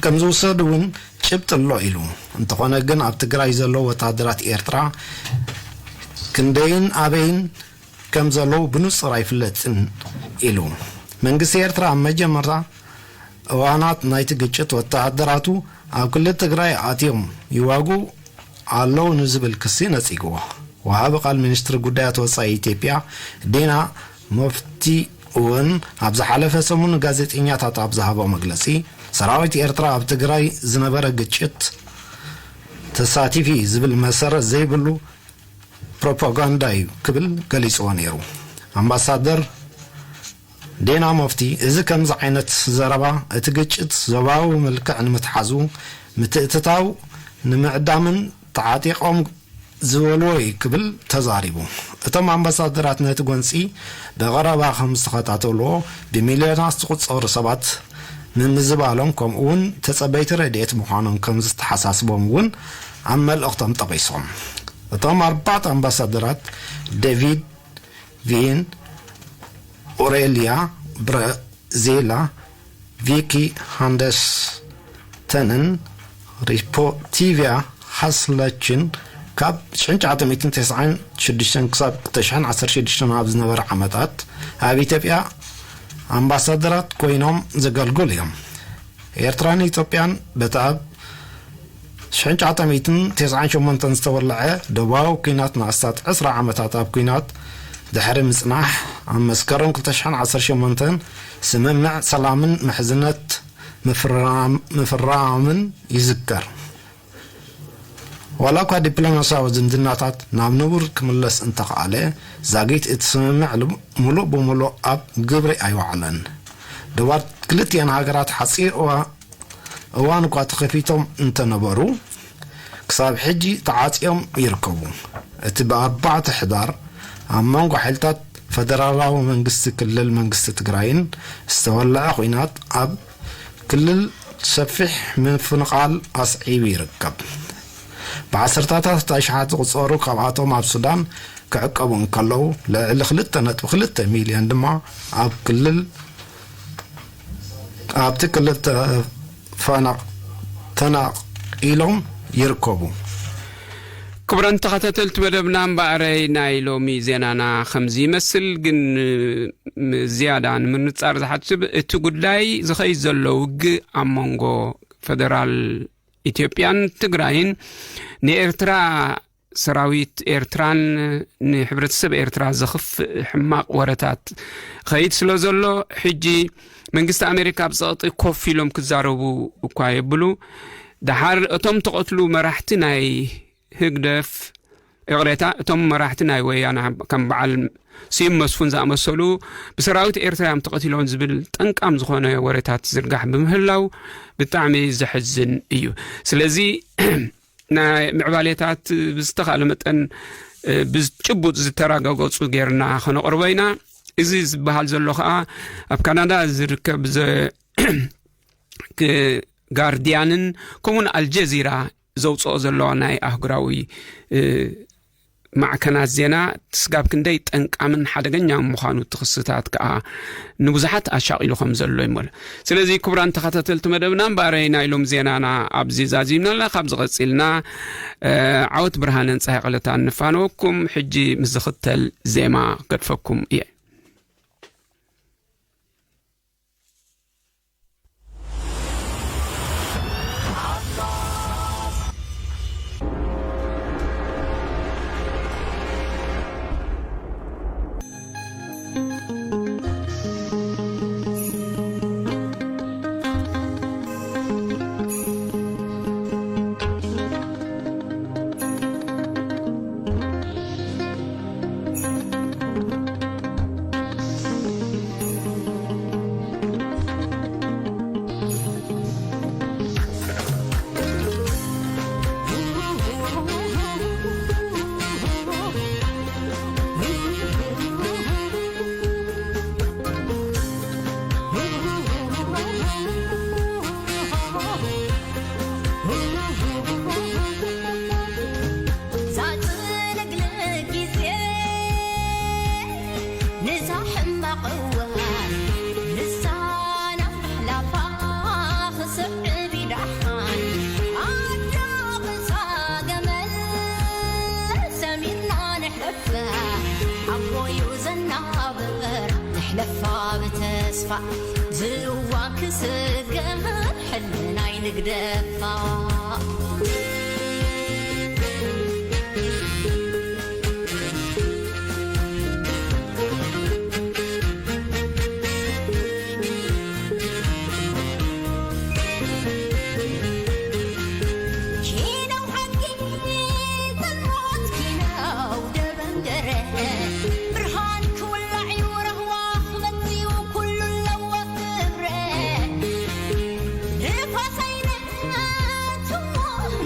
ከም ዝውሰዱ እውን ጭብጢ ኣሎ ኢሉ። እንተኾነ ግን ኣብ ትግራይ ዘለዉ ወተሃደራት ኤርትራ ክንደይን ኣበይን ከም ዘለዉ ብንጹር ኣይፍለጥን ኢሉ። መንግስቲ ኤርትራ ኣብ መጀመርታ እዋናት ናይቲ ግጭት ወተሃደራቱ ኣብ ክልል ትግራይ ኣትዮም ይዋግኡ ኣለዉ ንዝብል ክሲ ነጺግዎ። ወሃቢ ቃል ሚኒስትሪ ጉዳያት ወጻኢ ኢትዮጵያ ዲና ሙፍቲ እውን ኣብ ዝሓለፈ ሰሙን ጋዜጠኛታት ኣብ ዝሃቦ መግለጺ፣ ሰራዊት ኤርትራ ኣብ ትግራይ ዝነበረ ግጭት ተሳቲፉ እዩ ዝብል መሰረት ዘይብሉ ፕሮፓጋንዳ እዩ ክብል ገሊጽዎ ነይሩ። ኣምባሳደር ዲና ሙፍቲ፣ እዚ ከምዚ ዓይነት ዘረባ እቲ ግጭት ዞባዊ መልክዕ ንምትሓዙ ምትእትታው ንምዕዳምን ተዓጢቖም ዝበልዎ እዩ ክብል ተዛሪቡ። እቶም ኣምባሳደራት ነቲ ጎንጺ ብቐረባ ከም ዝተኸታተልዎ ብሚልዮናት ዝቑጸሩ ሰባት ምምዝባሎም ከምኡ እውን ተጸበይቲ ረድኤት ምዃኖም ከም ዝተሓሳስቦም እውን ኣብ መልእኽቶም ጠቒሶም። እቶም ኣርባዕተ ኣምባሳደራት ዴቪድ ቪን፣ ኦሬልያ ብራዜላ፣ ቪኪ ሃንደስተንን ሪፖቲቪያ ሃስለችን ካብ ሽሕን ትሽዓተ ሚእትን ተስዓን ሽዱሽተን ክሳብ ክልተ ሽሕን ዓሰርተ ሽዱሽተን ኣብ ዝነበረ ዓመታት ኣብ ኢትዮጵያ ኣምባሳደራት ኮይኖም ዘገልግሉ እዮም። ኤርትራን ኢትዮጵያን በቲ ኣብ ሽሕን ትሽዓተ ሚእትን ተስዓን ሸሞንተን ዝተወልዐ ደቡባዊ ኲናት ንኣስታት ዕስራ ዓመታት ኣብ ኲናት ድሕሪ ምጽናሕ፣ ኣብ መስከረም ክልተ ሽሕን ዓሰርተ ሸሞንተን ስምምዕ ሰላምን ምሕዝነት ምፍራም-፣ ምፍራምን ይዝከር። ዋላ እኳ ዲፕሎማስያዊ ዝምድናታት ናብ ንቡር ክምለስ እንተኸኣለ፣ ዛጊት እቲ ስምምዕ ል-፣ ምሉእ ብምሉእ ኣብ ግብሪ ኣይወዓለን። ዶባት ክልቲኣን ሃገራት ሓጺር እዋ-፣ እዋን እኳ ተኸፊቶም እንተነበሩ፣ ክሳብ ሕጂ ተዓጽዮም ይርከቡ። እቲ ብ ኣርባዕተ ሕዳር ኣብ መንጎ ሓይልታት ፈደራላዊ መንግስቲ ክልል መንግስቲ ትግራይን ዝተወለዐ ኹናት ኣብ ክልል ሰፊሕ ምፍንቓል ኣስዒቡ ይርከብ። ብዓሰርታታት ኣሽሓት ዝቑጸሩ ካብኣቶም ኣብ ሱዳን ክዕቀቡ እንከለዉ፣ ልዕሊ ክልተ ነጥቢ ክልተ ሚልዮን ድማ ኣብ ክልል፣ ኣብቲ ክልል ተፈናቕ-፣ ተናቒሎም ይርከቡ። ክቡራን ተኸታተልቲ መደብና፣ እምበኣረይ ናይ ሎሚ ዜናና ከምዚ ይመስል፣ ግን ዝያዳ ንምንጻር ዝሓስብ፣ እቲ ጉዳይ ዝኸይድ ዘሎ ውግእ ኣብ መንጎ ፈደራል ኢትዮጵያን ትግራይን ንኤርትራ፣ ሰራዊት ኤርትራን ንሕብረተሰብ ኤርትራ ዘኽፍእ ሕማቕ ወረታት ኸይድ ስለ ዘሎ፣ ሕጂ መንግስቲ ኣሜሪካ ኣብ ጸቕጢ ኮፍ ኢሎም ክዛረቡ እኳ የብሉ። ደሓር እቶም ተቐትሉ መራሕቲ ናይ ህግደፍ፣ ይቕሬታ፣ እቶም መራሕቲ ናይ ወያነ ከም በዓል ስዩም መስፉን ዝኣመሰሉ ብሰራዊት ኤርትራ እዮም ተቐቲሎም ዝብል ጠንቃም ዝኾነ ወሬታት ዝርጋሕ ብምህላው ብጣዕሚ ዘሕዝን እዩ። ስለዚ ናይ ምዕባሌታት ብዝተኻለ መጠን፣ እ፣ ብጭቡጥ ዝተረጋገጹ ጌርና ከነቕርቦ ኢና። እዚ ዝበሃል ዘሎ ኸኣ ኣብ ካናዳ ዝርከብ ዘ-፣ ክ-፣ ጋርድያንን ከምኡውን ኣልጀዚራ ዘውፅኦ ዘለዋ ናይ ኣህጉራዊ፣ እ፣ ማዕከናት ዜና ስጋብ ክንደይ ጠንቃምን ሓደገኛን ምዃኑ እቲ ክስታት ከኣ ንብዙሓት ኣሻቒሉ ከም ዘሎ ይመል። ስለዚ ክቡራን ተኸታተልቲ መደብና፣ እምበኣረይ ናይ ሎም ዜናና ኣብዚ ዛዚምና ኣለና። ካብዚ ቀጺልና፣ እ፣ ዓወት ብርሃንን ጸሃይ ቀለታን ንፋነወኩም። ሕጂ ምስ ዝኽተል ዜማ ገድፈኩም እየ። ዛጽንግለ ግዜ ንዛ ሕማቕ እዋን ንሳና ላፋ ክስዕብ ይደሓን ኣዳቕሳ ገመል ሰሚርና ንሕፋ ኣቦዩ ዘናብር ንሕለፋ ብተስፋ ዝዋ ክስገም ሕልናይ ንግደፋ። ኪነው ሓቂ ተልሞት ኪነው ደበንገረ ብርሃን ክውላዕ እዩ ረህዋ ክመጽኡ ኩሉ ኣለዎ ክብረ ንፋስ ኣይነትዎ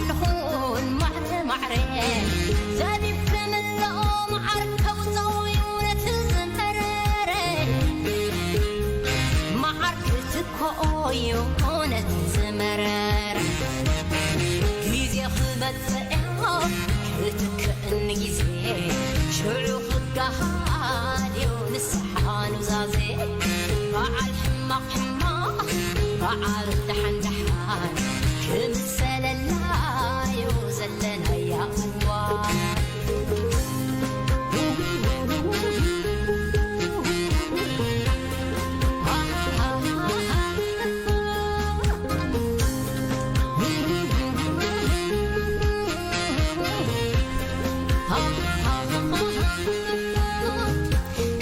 ንኹን ማዕረ ማዕረ ዘቢብ ክምልኦ መዓር ከውፅኦ እዩ ነቲ ዝመረረ መዓር ክትክኦ እዩ ነቲ ዝመረረ ግዜ ክመፅእ ክትክእኒ ግዜ ሽዑ ክጋሃድ እዩ ንስሓ ኑዛዜ በዓል ሕማቕ ሕማቕ በዓል ደሓን ደሓን ክምሰለና እዩ ዘለናያ እዋን።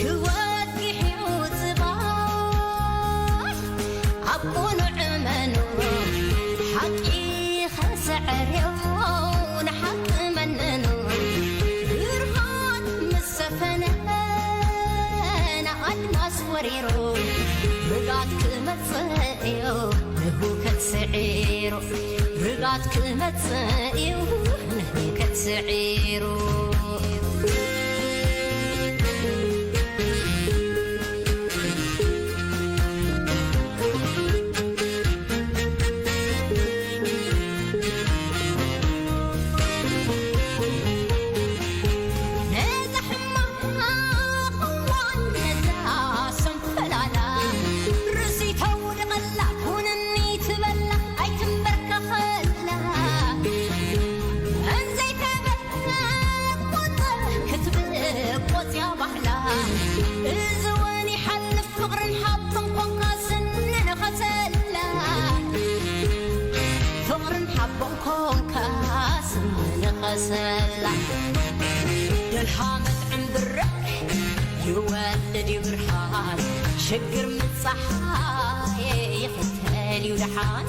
ክወግሕ እዩ ጽባሕ ኣብ ቁኑዕ መኑ ሓቂ እዩ ንህውከት ስዒሩ፣ ርግኣት ክመጽእ እዩ ንህውከት ስዒሩ። ነዛ ሕማቕ እዋን ነዛ ሰንኮላላ ርእሲ ተውድቐላ፣ ኩንኒ ትበላ ኣይትንበርከኸላ። እንዘይተበቆጸ ክትብቆጽ እያ ባሕላ። እዚ እውን ይሓልፍ ፍቕርን ሓብትን ኮንካ ስንንኸሰላ። ፍቕርን ሓቦን ኮንካ ስንንኸሰላ። ደልሃመት ዕምብረክ ይወልድ እዩ ብርሃን። ሽግር ምጻሓይ ይኽተል እዩ ደሓን።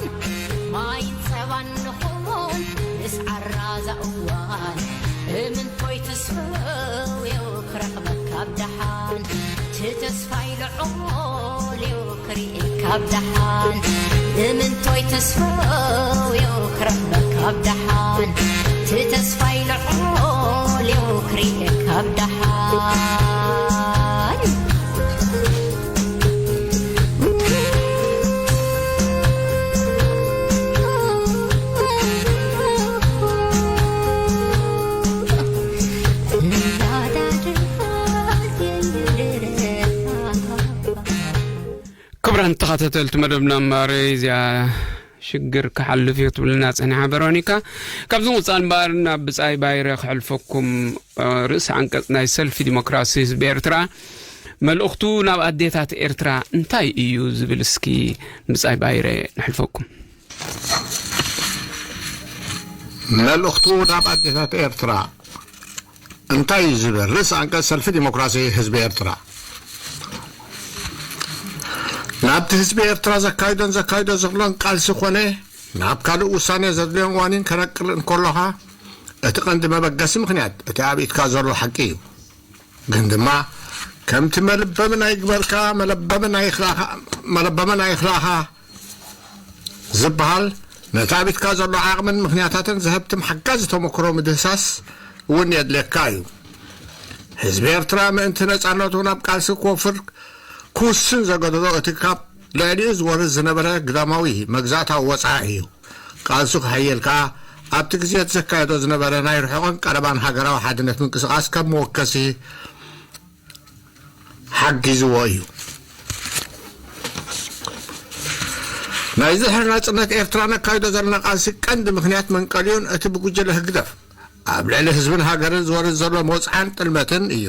ማይ ጸባን ንኹን ምስ ዓራዛ እዋን። እምንቶይ ትስፈው እዩ ክረኽበካ ኣብ ደሓን። ትተስፋይ ልዑል እዩ ክርእየካ ኣብ ደሓን። እምንቶይ ትስፈው እዩ ክረኽበካ ኣብ ደሓን። ትተስፋይ ልዑል እዩ ክርእየካ ኣብ ደሓን። ክቡራን ተኸታተልቲ መደብና፣ እምበኣር እዚኣ ሽግር ክሓልፍ እዩ ክትብልና ጸኒሓ ቨሮኒካ። ካብዚ ምቕጻል እምበኣር ናብ ብጻይ ባይረ ክሕልፈኩም፣ እ፣ ርእሲ ዓንቀጽ ናይ ሰልፊ ዲሞክራሲ ህዝቢ ኤርትራ፣ መልእኽቱ ናብ ኣዴታት ኤርትራ እንታይ እዩ ዝብል እስኪ ብጻይ ባይረ ንሕልፈኩም። መልእኽቱ ናብ ኣዴታት ኤርትራ እንታይ እዩ ዝብል ርእሲ ዓንቀጽ ሰልፊ ዲሞክራሲ ህዝቢ ኤርትራ። ናብቲ ህዝቢ ኤርትራ ዘካይዶን ዘካይዶ ዘሎን ቃልሲ ኮነ ናብ ካልእ ውሳኔ ዘድልዮን ዋኒን ከነቅል እንከሎኻ፣ እቲ ቀንዲ መበገሲ ምኽንያት እቲ ኣብ ኢድካ ዘሎ ሓቂ እዩ። ግን ድማ ከምቲ መልበምን ኣይግበርካ፣ መለበምን ኣይኽላኻ፣ መለበምን ኣይኽላኻ ዝበሃል፣ ነቲ ኣብ ኢድካ ዘሎ ዓቕምን ምኽንያታትን ዘህብትም ሓጋዚ ተመክሮ ምድህሳስ እውን የድልየካ እዩ። ህዝቢ ኤርትራ ምእንቲ ነጻነቱ ናብ ቃልሲ ክወፍር ክውስን ዘገደዶ እቲ ካብ ልዕሊኡ ዝወርድ ዝነበረ ግዳማዊ መግዛእታዊ ወጽዓ እዩ። ቃልሱ ክሕይል ከኣ ኣብቲ ግዜ እቲ ዘካየዶ ዝነበረ ናይ ርሑቕን ቀረባን ሃገራዊ ሓድነት ምንቅስቓስ ከም መወከሲ ሓጊዝዎ እዩ። ናይዚ ድሕሪ ናጽነት ኤርትራ ነካይዶ ዘለና ቃልሲ ቀንዲ ምኽንያት መንቀሊኡን እቲ ብጉጅለ ህግደፍ ኣብ ልዕሊ ህዝብን ሃገርን ዝወርድ ዘሎ መውጽዓን ጥልመትን እዩ።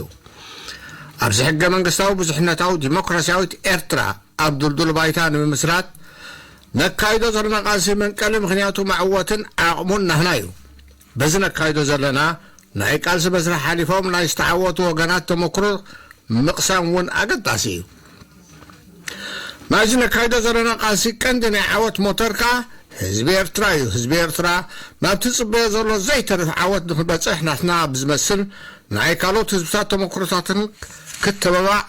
ኣብዚ ሕገ መንግስታዊ ብዙሕነታዊ ዲሞክራሲያዊት ኤርትራ ኣብ ድልዱል ባይታ ንምምስራት ነካይዶ ዘለና ቃልሲ መንቀሊ ምኽንያቱ መዕወትን ዓቕሙን ናህና እዩ። በዚ ነካይዶ ዘለና ናይ ቃልሲ መስርሕ ሓሊፎም ናይ ዝተዓወቱ ወገናት ተመክሮ ምቕሳም እውን ኣገዳሲ እዩ። ናይዚ ነካይዶ ዘለና ቃልሲ ቀንዲ ናይ ዓወት ሞተር ከኣ ህዝቢ ኤርትራ እዩ። ህዝቢ ኤርትራ ናብቲ ዝጽበዮ ዘሎ ዘይተርፍ ዓወት ንኽበጽሕ ናትና ብዝመስል ናይ ካልኦት ህዝብታት ተመክሮታትን ክተባባዕ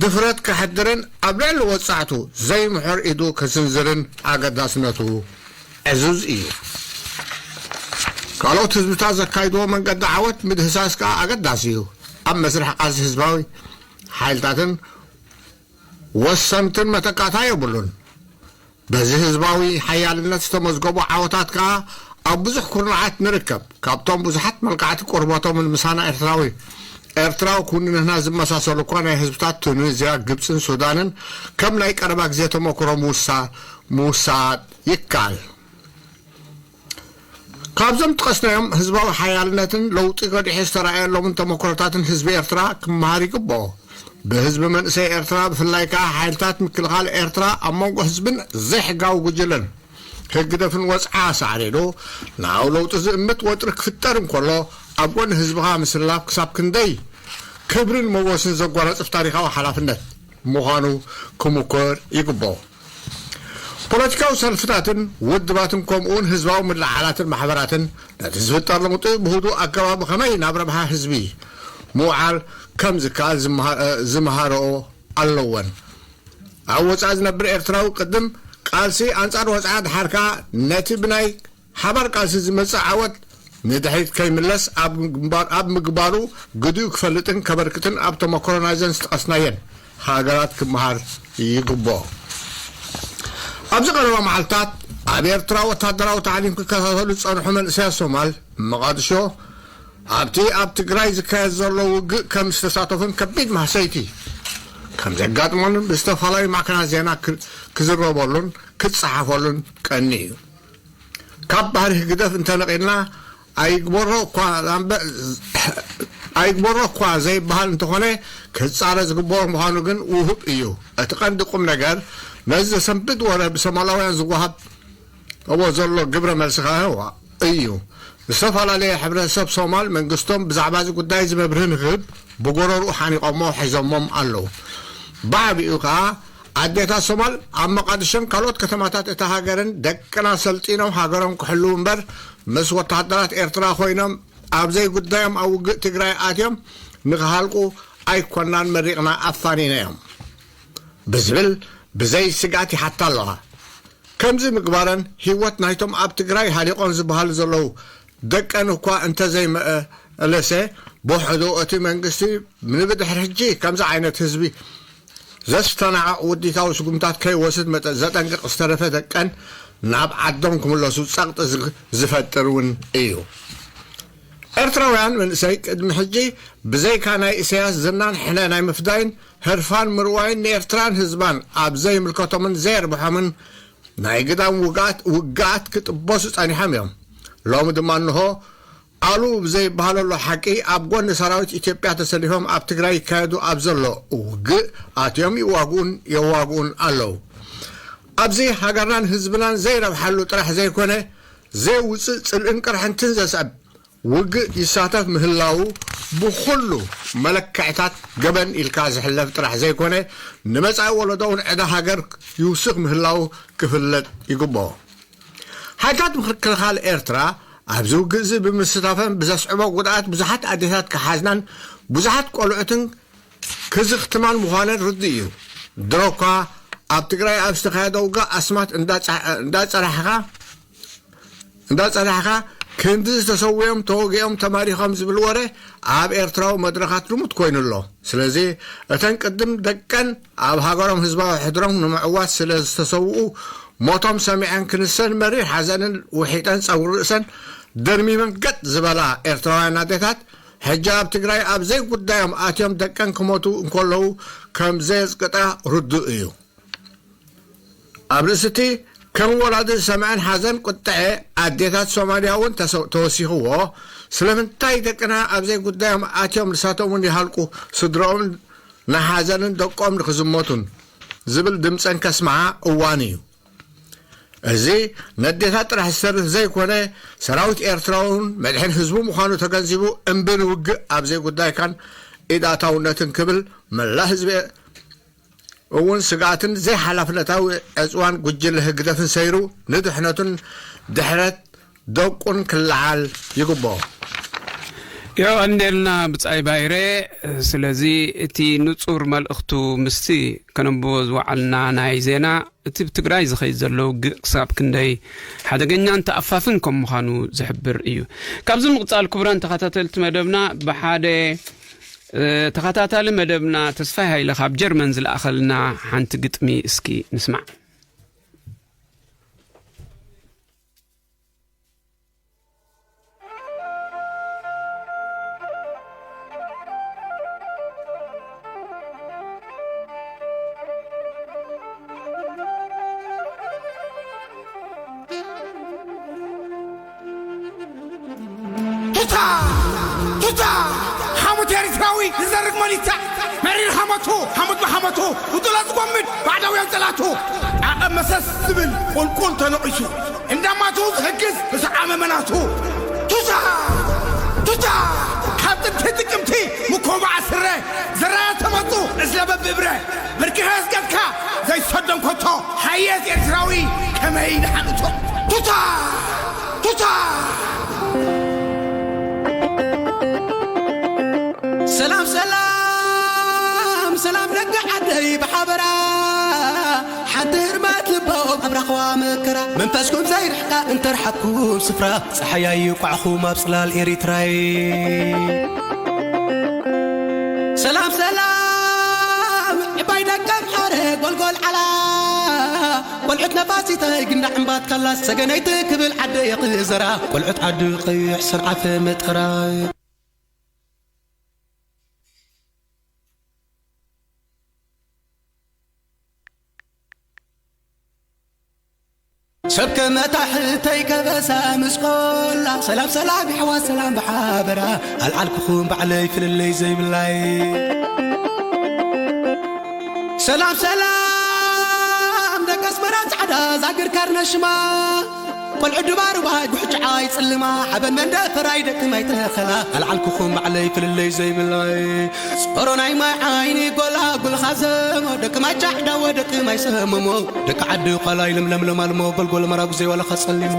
ድፍረት ከሕድርን ኣብ ልዕሊ ወጻዕቱ ዘይምሑር ኢዱ ክስንዝርን ኣገዳስነቱ ዕዙዝ እዩ። ካልኦት ህዝብታት ዘካይድዎ መንገዲ ዓወት ምድህሳስ ከኣ ኣገዳሲ እዩ። ኣብ መስርሕ ቃልሲ ህዝባዊ ሓይልታትን ወሰንትን መተካእታ የብሉን። በዚ ህዝባዊ ሓያልነት ዝተመዝገቡ ዓወታት ከኣ ኣብ ብዙሕ ኩርናዓት ንርከብ። ካብቶም ብዙሓት መልካዕቲ ቁርበቶምን ምሳና ኤርትራዊ፣ ኤርትራዊ ክውንነትና ዝመሳሰሉ እኳ ናይ ህዝብታት ቱኒዝያ፣ ግብጽን ሱዳንን ከም ናይ ቀረባ ግዜ ተመክሮ ምውሳ-፣ ምውሳድ ይከኣል። ካብዞም ጠቐስናዮም ህዝባዊ ሓያልነትን ለውጢ ገዲሑ ዝተራእየሎምን ተመክሮታትን ህዝቢ ኤርትራ ክመሃር ይግብኦ። ብህዝቢ መንእሰይ ኤርትራ ብፍላይ ከኣ ሓይልታት ምክልኻል ኤርትራ ኣብ መንጎ ህዝብን ዘይሕጋዊ ጉጅለን ህግደፍን ወጽዓ ሳዕሪሩ ንኣው ለውጢ ዝእምት ወጥሪ ክፍጠር እንከሎ ኣብ ጎኒ ህዝብኻ ምስላፍ ክሳብ ክንደይ ክብርን መጎስን ዘጓናጽፍ ታሪኻዊ ሓላፍነት ምዃኑ ክምኩር ይግብኦ። ፖለቲካዊ ሰልፍታትን ውድባትን ከምኡውን ህዝባዊ ምልዓላትን ማሕበራትን ነቲ ዝፍጠር ለውጢ ብህዱእ ኣገባብ ብኸመይ ናብ ረብሓ ህዝቢ ምውዓል ከም ዝከኣል ዝመሃ-፣ ዝመሃርኦ ኣለወን። ኣብ ወጻኢ ዝነብር ኤርትራዊ ቅድም ቃልሲ ኣንጻር ወጻኢ ድሓር ከኣ ነቲ ብናይ ሓባር ቃልሲ ዝመጽእ ዓወት ንድሕሪት ከይምለስ ኣብ ግንባር-፣ ኣብ ምግባሩ ግዲኡ ክፈልጥን ከበርክትን ኣብ ተመክሮ ናይዘን ዝጠቐስናየን ሃገራት ክመሃር ይግብኦ። ኣብዚ ቀረባ መዓልታት ኣብ ኤርትራ ወታደራዊ ታዕሊም ክከታተሉ ዝጸንሑ መንእሰያት ሶማል መቓድሾ ኣብቲ ኣብ ትግራይ ዝካየድ ዘሎ ውግእ ከም ዝተሳተፉን ከቢድ ማህሰይቲ ከም ዘጋጥሞን ብዝተፈላለዩ ማዕከናት ዜና ክ-፣ ክዝረበሉን ክጸሓፈሉን ቀኒ እዩ። ካብ ባህሪ ህግደፍ እንተነቒልና ኣይግበሮ እኳ ዛምበ-፣ ኣይግበሮ እኳ ዘይበሃል እንተኾነ ክጻረ ዝግበሮ ምዃኑ ግን ውሁብ እዩ። እቲ ቀንዲ ቁም ነገር ነዚ ዘሰንብድ ወረ ብሶማላውያን ዝወሃብ እዎ ዘሎ ግብረ መልሲ ከኣ እዩ። ዝተፈላለየ ሕብረተሰብ ሶማል መንግስቶም ብዛዕባ እዚ ጉዳይ እዚ መብርሂ ንክህብ ብጎረርኡ ሓኒቖሞ ሒዞሞም ኣለዉ። ብዓቢኡ ከኣ ኣዴታት ሶማል ኣብ መቓድሾን ካልኦት ከተማታት እታ ሃገርን ደቅና ሰልጢኖም ሃገሮም ክሕልዉ እምበር ምስ ወተሃደራት ኤርትራ ኮይኖም ኣብ ዘይጉዳዮም ኣብ ውግእ ትግራይ ኣትዮም ንክሃልቁ ኣይኮናን መሪቕና ኣፋኒናዮም ብዝብል ብዘይ ስግኣት ይሓታ ኣለዋ። ከምዚ ምግባረን ህይወት ናይቶም ኣብ ትግራይ ሃሊቖም ዝበሃሉ ዘለዉ ደቀን እኳ እንተዘይመለሰ፣ ብውሕዱ እቲ መንግስቲ ንብድሕሪ ሕጂ ከምዚ ዓይነት ህዝቢ ዘስተናዕቕ ውዲታዊ ስጉምታት ከይወስድ መጠ-፣ ዘጠንቅቕ ዝተረፈ ደቀን ናብ ዓዶም ክምለሱ ጸቕጢ ዝ-፣ ዝፈጥር እውን እዩ። ኤርትራውያን መንእሰይ ቅድሚ ሕጂ ብዘይካ ናይ ኢሳያስ ዝናን ሕነ ናይ ምፍዳይን ህርፋን ምርዋይን ንኤርትራን ህዝባን ኣብ ዘይምልከቶምን ዘየርብሖምን ናይ ግዳም ውግኣት፣ ውግኣት ክጥበሱ ጸኒሖም እዮም። ሎሚ ድማ እንሆ ኣሉ ብዘይበሃለሉ ሓቂ ኣብ ጎኒ ሰራዊት ኢትዮጵያ ተሰሊፎም ኣብ ትግራይ ይካየዱ ኣብ ዘሎ ውግእ ኣትዮም ይዋግኡን የዋግኡን ኣለዉ። ኣብዚ ሃገርናን ህዝብናን ዘይረብሓሉ ጥራሕ ዘይኮነ፣ ዘየውፅእ ፅልእን ቅርሕንትን ዘስዕብ ውግእ ይሳተፍ ምህላዉ ብኹሉ መለክዕታት ገበን ኢልካ ዝሕለፍ ጥራሕ ዘይኮነ፣ ንመጻኢ ወለዶ እውን ዕዳ ሃገር ይውስኽ ምህላዉ ክፍለጥ ይግብኦ። ሓይልታት ምክልኻል ኤርትራ ኣብዚ ውግእ እዚ ብምስታፈን ብዘስዕቦ ጉድኣት ብዙሓት ኣዴታት ክሓዝናን ብዙሓት ቆልዑትን ክዝኽትማን ምዃነን ርዱእ እዩ። ድሮ እኳ ኣብ ትግራይ ኣብ ዝተኻየደ ውግእ ኣስማት እንዳጻ-፣ እንዳጸራሕኻ እንዳጸናሕካ ክንዲ ዝተሰውኦም ተወጊኦም ተማሪኾም ዝብል ወረ ኣብ ኤርትራዊ መድረኻት ልሙድ ኮይኑ ኣሎ። ስለዚ እተን ቅድም ደቀን ኣብ ሃገሮም ህዝባዊ ሕድሮም ንምዕዋት ስለ ዝተሰውኡ ሞቶም ሰሚዐን ክንሰን መሪር ሓዘንን ውሒጠን ጸጉሪ ርእሰን ደርሚመን ገጥ ዝበላ ኤርትራውያን ኣዴታት ሕጂ ኣብ ትግራይ ኣብ ዘይጉዳዮም ኣትዮም ደቀን ክሞቱ እንከለዉ ከም ዘየጽቅጣ ርዱእ እዩ። ኣብ ርእሲ እቲ ከም ወላዲ ዝሰምዐን ሓዘን ቁጥዐ ኣዴታት ሶማልያ እውን ተሰ-፣ ተወሲኽዎ፣ ስለምንታይ ደቅና ኣብ ዘይጉዳዮም ኣትዮም ንሳቶም እውን ይሃልቁ፣ ስድረኦም ንሓዘንን ደቆም ንክዝመቱን ዝብል ድምፀን ከስምዓ እዋኑ እዩ። እዚ ነዴታት ጥራሕ ዝሰርፍ ዘይኮነ፣ ሰራዊት ኤርትራ እውን መድሕን ህዝቡ ምዃኑ ተገንዚቡ እምቢ ንውግእ ኣብ ዘይጉዳይካን ኢድ ኣታውነትን ክብል መላእ ህዝቢ እውን ስግኣትን ዘይሓላፍነታዊ ዕፅዋን ጉጅለ ህግደፍን ሰይሩ ንድሕነቱን ድሕረት ደቁን ክለዓል ይግብኦ። የቐንየልና ብጻይ ባይረ። ስለዚ እቲ ንጹር መልእኽቱ ምስቲ ከነንብቦ ዝወዓልና ናይ ዜና እቲ ብትግራይ ዝኸይድ ዘሎ ውግእ ክሳብ ክንደይ ሓደገኛን ተኣፋፍን ከም ምዃኑ ዝሕብር እዩ። ካብዚ ምቕጻል ክቡራን ተኸታተልቲ መደብና ብሓደ ተኸታታሊ መደብና ተስፋይ ሃይለ ካብ ጀርመን ዝለኣኸልና ሓንቲ ግጥሚ እስኪ ንስማዕ። ቱታ ቱታ ሓሙት ኤርትራዊ ዝዘርግ መሊታ መሪር ሓመቱ ሓሙት ብሓመቱ ብጡላ ዝጎምድ ባዕዳውያን ጸላቱ ዓቐብ መሰስ ዝብል ቁልቁል ተነቒሱ እንዳማቱ ዝሕግዝ ዝሰዓመ መናቱ ቱታ ቱታ ካብ ጥንቲ ጥቅምቲ ምኮባዕ ስረ ዘራያ ተመጹ እዝለ በብእብረ ብርኪ ከስገድካ ዘይሰዶም ኮቶ ሓየት ኤርትራዊ ከመይ ድሓንቶ ቱታ ቱታ ሰላም ሰላም ሰላም ደቂ ዓደይ ብሓበራ ኣንቲ ህርመት ልቦም ኣብ ራኽዋ መከራ፣ መንፈስኩም ዘይርሕቃ እንተርሓኩም ስፍራ፣ ጸሓይ ኣይቋዕኹም ኣብ ጽላል ኤሪትራይ። ሰላም ሰላም፣ ዕባይ ደቀም ሓረ ጎልጎል ዓላ፣ ቆልዑት ነፋሲተይ ግንዳ ዕምባት ካላስ፣ ሰገነይቲ ክብል ዓደ የኽዘራ፣ ቆልዑት ዓዲ ቀይሕ ሰርዓፈ መጠራ። ሰብ ከመታሕተይ ከበሳ ምስ ቆላ፣ ሰላም ሰላም ይሕዋት ሰላም ብሓበራ፣ ኣልዓልኩኹም ባዕለይ ፍልልይ ዘይብላይ። ሰላም ሰላም ደቂ ኣስመራ ጻዕዳ ዛግር ካርነሽማ፣ ቆልዑ ድባርባይ ጉሕጭዓይ ጽልማ፣ ሓበን መንደፈራይ ደቂ ማይ ተኸላ፣ ኣልዓልኩኹም ባዕለይ ፍልልይ ዘይብላይ። ጾሮ ናይ ማይ ዓይኒ ጎላ ጉልኻ ዘሞ፣ ደቂ ማይ ጫዕዳወ ደቂ ማይ ሰመሞ፣ ደቂ ዓዲ ዃላይ ለምለም ለማልሞ፣ ጎልጎል መራጉ ዘይዋለኻ ጸሊሞ።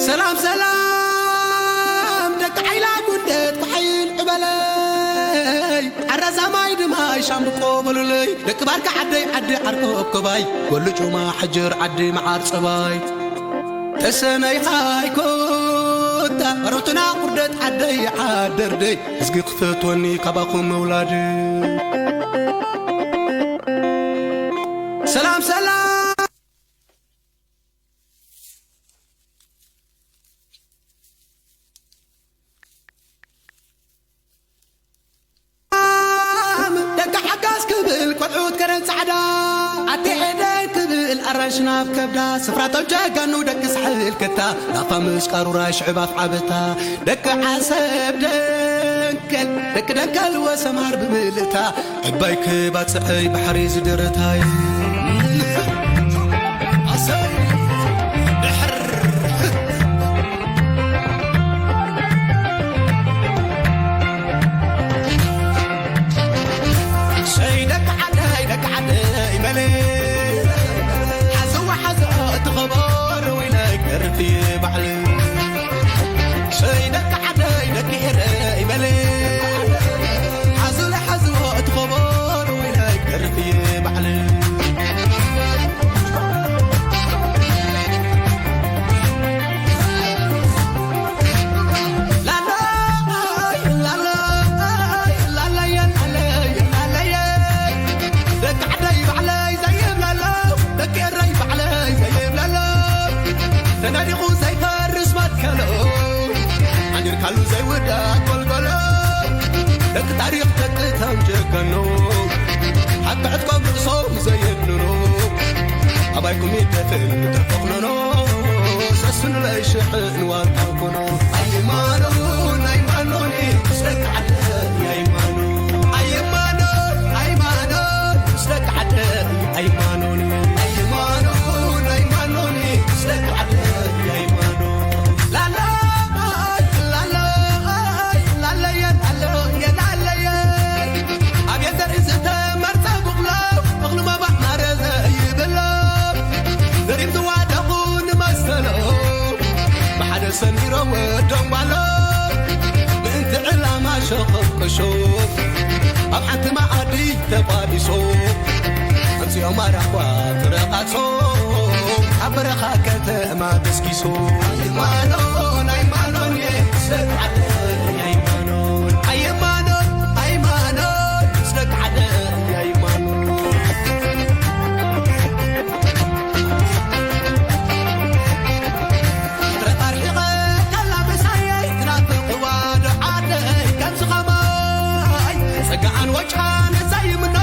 ሰላም ሰላም ደቂ ዓይላ ጉንደት ኳሒል ዕበለይ፣ ዓራዛ ማይ ድማ ሻምብቆ በሉለይ፣ ደቂ ባርካ ዓደይ ዓዲ ዓርኮ ኮባይ፣ ጎሉ ጩማ ሕጅር ዓዲ መዓር ጸባይ። ተሰነይኻይ ኮታ ሮትና ቁርደት ዓደይ ዓደርደይ፣ እዝጊ ክፈትወኒ ካባኹም ምውላድ። ሰላም ሰላም። ደቂ ሓጋዝ ክብል ቆልዑት ከረን ጻዕዳ፣ ኣቲ ኤደን ክብል ኣራንሽ ናብ ከብዳ፣ ስፍራቶም ጀጋኑ ደቂ ሳሕል ከታ፣ ናፋ ምስ ቃሩራ ሽዕብ ኣፍ ዓበታ፣ ደቂ ዓሰብ ደንከል፣ ደቂ ደንከል ወሰማር ብምልእታ፣ ዕባይ ክባጽሐይ ባሕሪ ዝደረታይ። ኣሰይ ድሕር ሰይ ደቂ ዓደይ፣ ደቂ ዓደይ መለ። ሓዝዋ ሓዝኦ እቲ ኸበሮ ኢለ ክደርፍ እየ ባዕለይ። ሰይ ደቂ ዓደይ፣ ደቂ ኤረይ መለ። ሓዙለ ሓዝዎ እቲ ኸበሮ ኢለ ክደርፍ እየ ባዕለይ። ላለይ፣ ላለይ፣ ላለየ፣ ላለየ፣ ላለየ። ደቂ ዓደይ ባዕለይ ዘይብለሎ፣ ደቂ ኤረይ ባዕለይ ዘይብለሎ። ተነዲቑ ዘይፈርስ መትከሎ፣ ዓንዲርካሉ ዘይውዳእ ጎልጎሎ። ደቂ ታሪኽ ደቂ ተምጀከኖ፣ ሓቂ ዕጥቆም ርእሶም ዘየድንኖ። ኣባይኩም ይደፍን ተፈቕኖኖ፣ ሰስኑ ለይሽሕን ዋልታ ኮኖ። ኣይማኖን ኣይማኖን ስለ ተዓደ ኣይማኖን። ኣይማኖን ኣይማኖን ስለ ተዓደ ኣይማኖን። ኣይማኖን ኣይማኖን ስለ ተዓደ ኣይማኖን። ላላ ላላ ላለየ ላለየ ላለየ። ኣብየ ዘርኢ ዝተመርጸ ቡቕሎ፣ እኽሊ መባእ ማረ ዘይብሎ። ዘሪም ዝዋደቑ ንመሰሎ፣ ብሓደ ሰሚሮ ወዶም ባሎ። ምእንቲ ዕላማ ሸኸም ቅሾ፣ ኣብ ሓንቲ መኣዲ ተቋዲሶ። ኣምጺኦም ኣራኳ ትረቓጾ፣ ኣብ በረኻ ከተማ ደስኪሶ። ኣይማኖን ኣይማኖን ስለ ተዓደ ኣይማኖን። ኣይማኖን ኣይማኖን ስለ ተዓደ ኣይማኖን። ፍጥረት ኣርሒቐ ከላ ምሳየይ ትናፍቕዋ ዶ ዓደይ ከምዚ ኸማይ ጸጋኣን ወጫን ዘይምኖ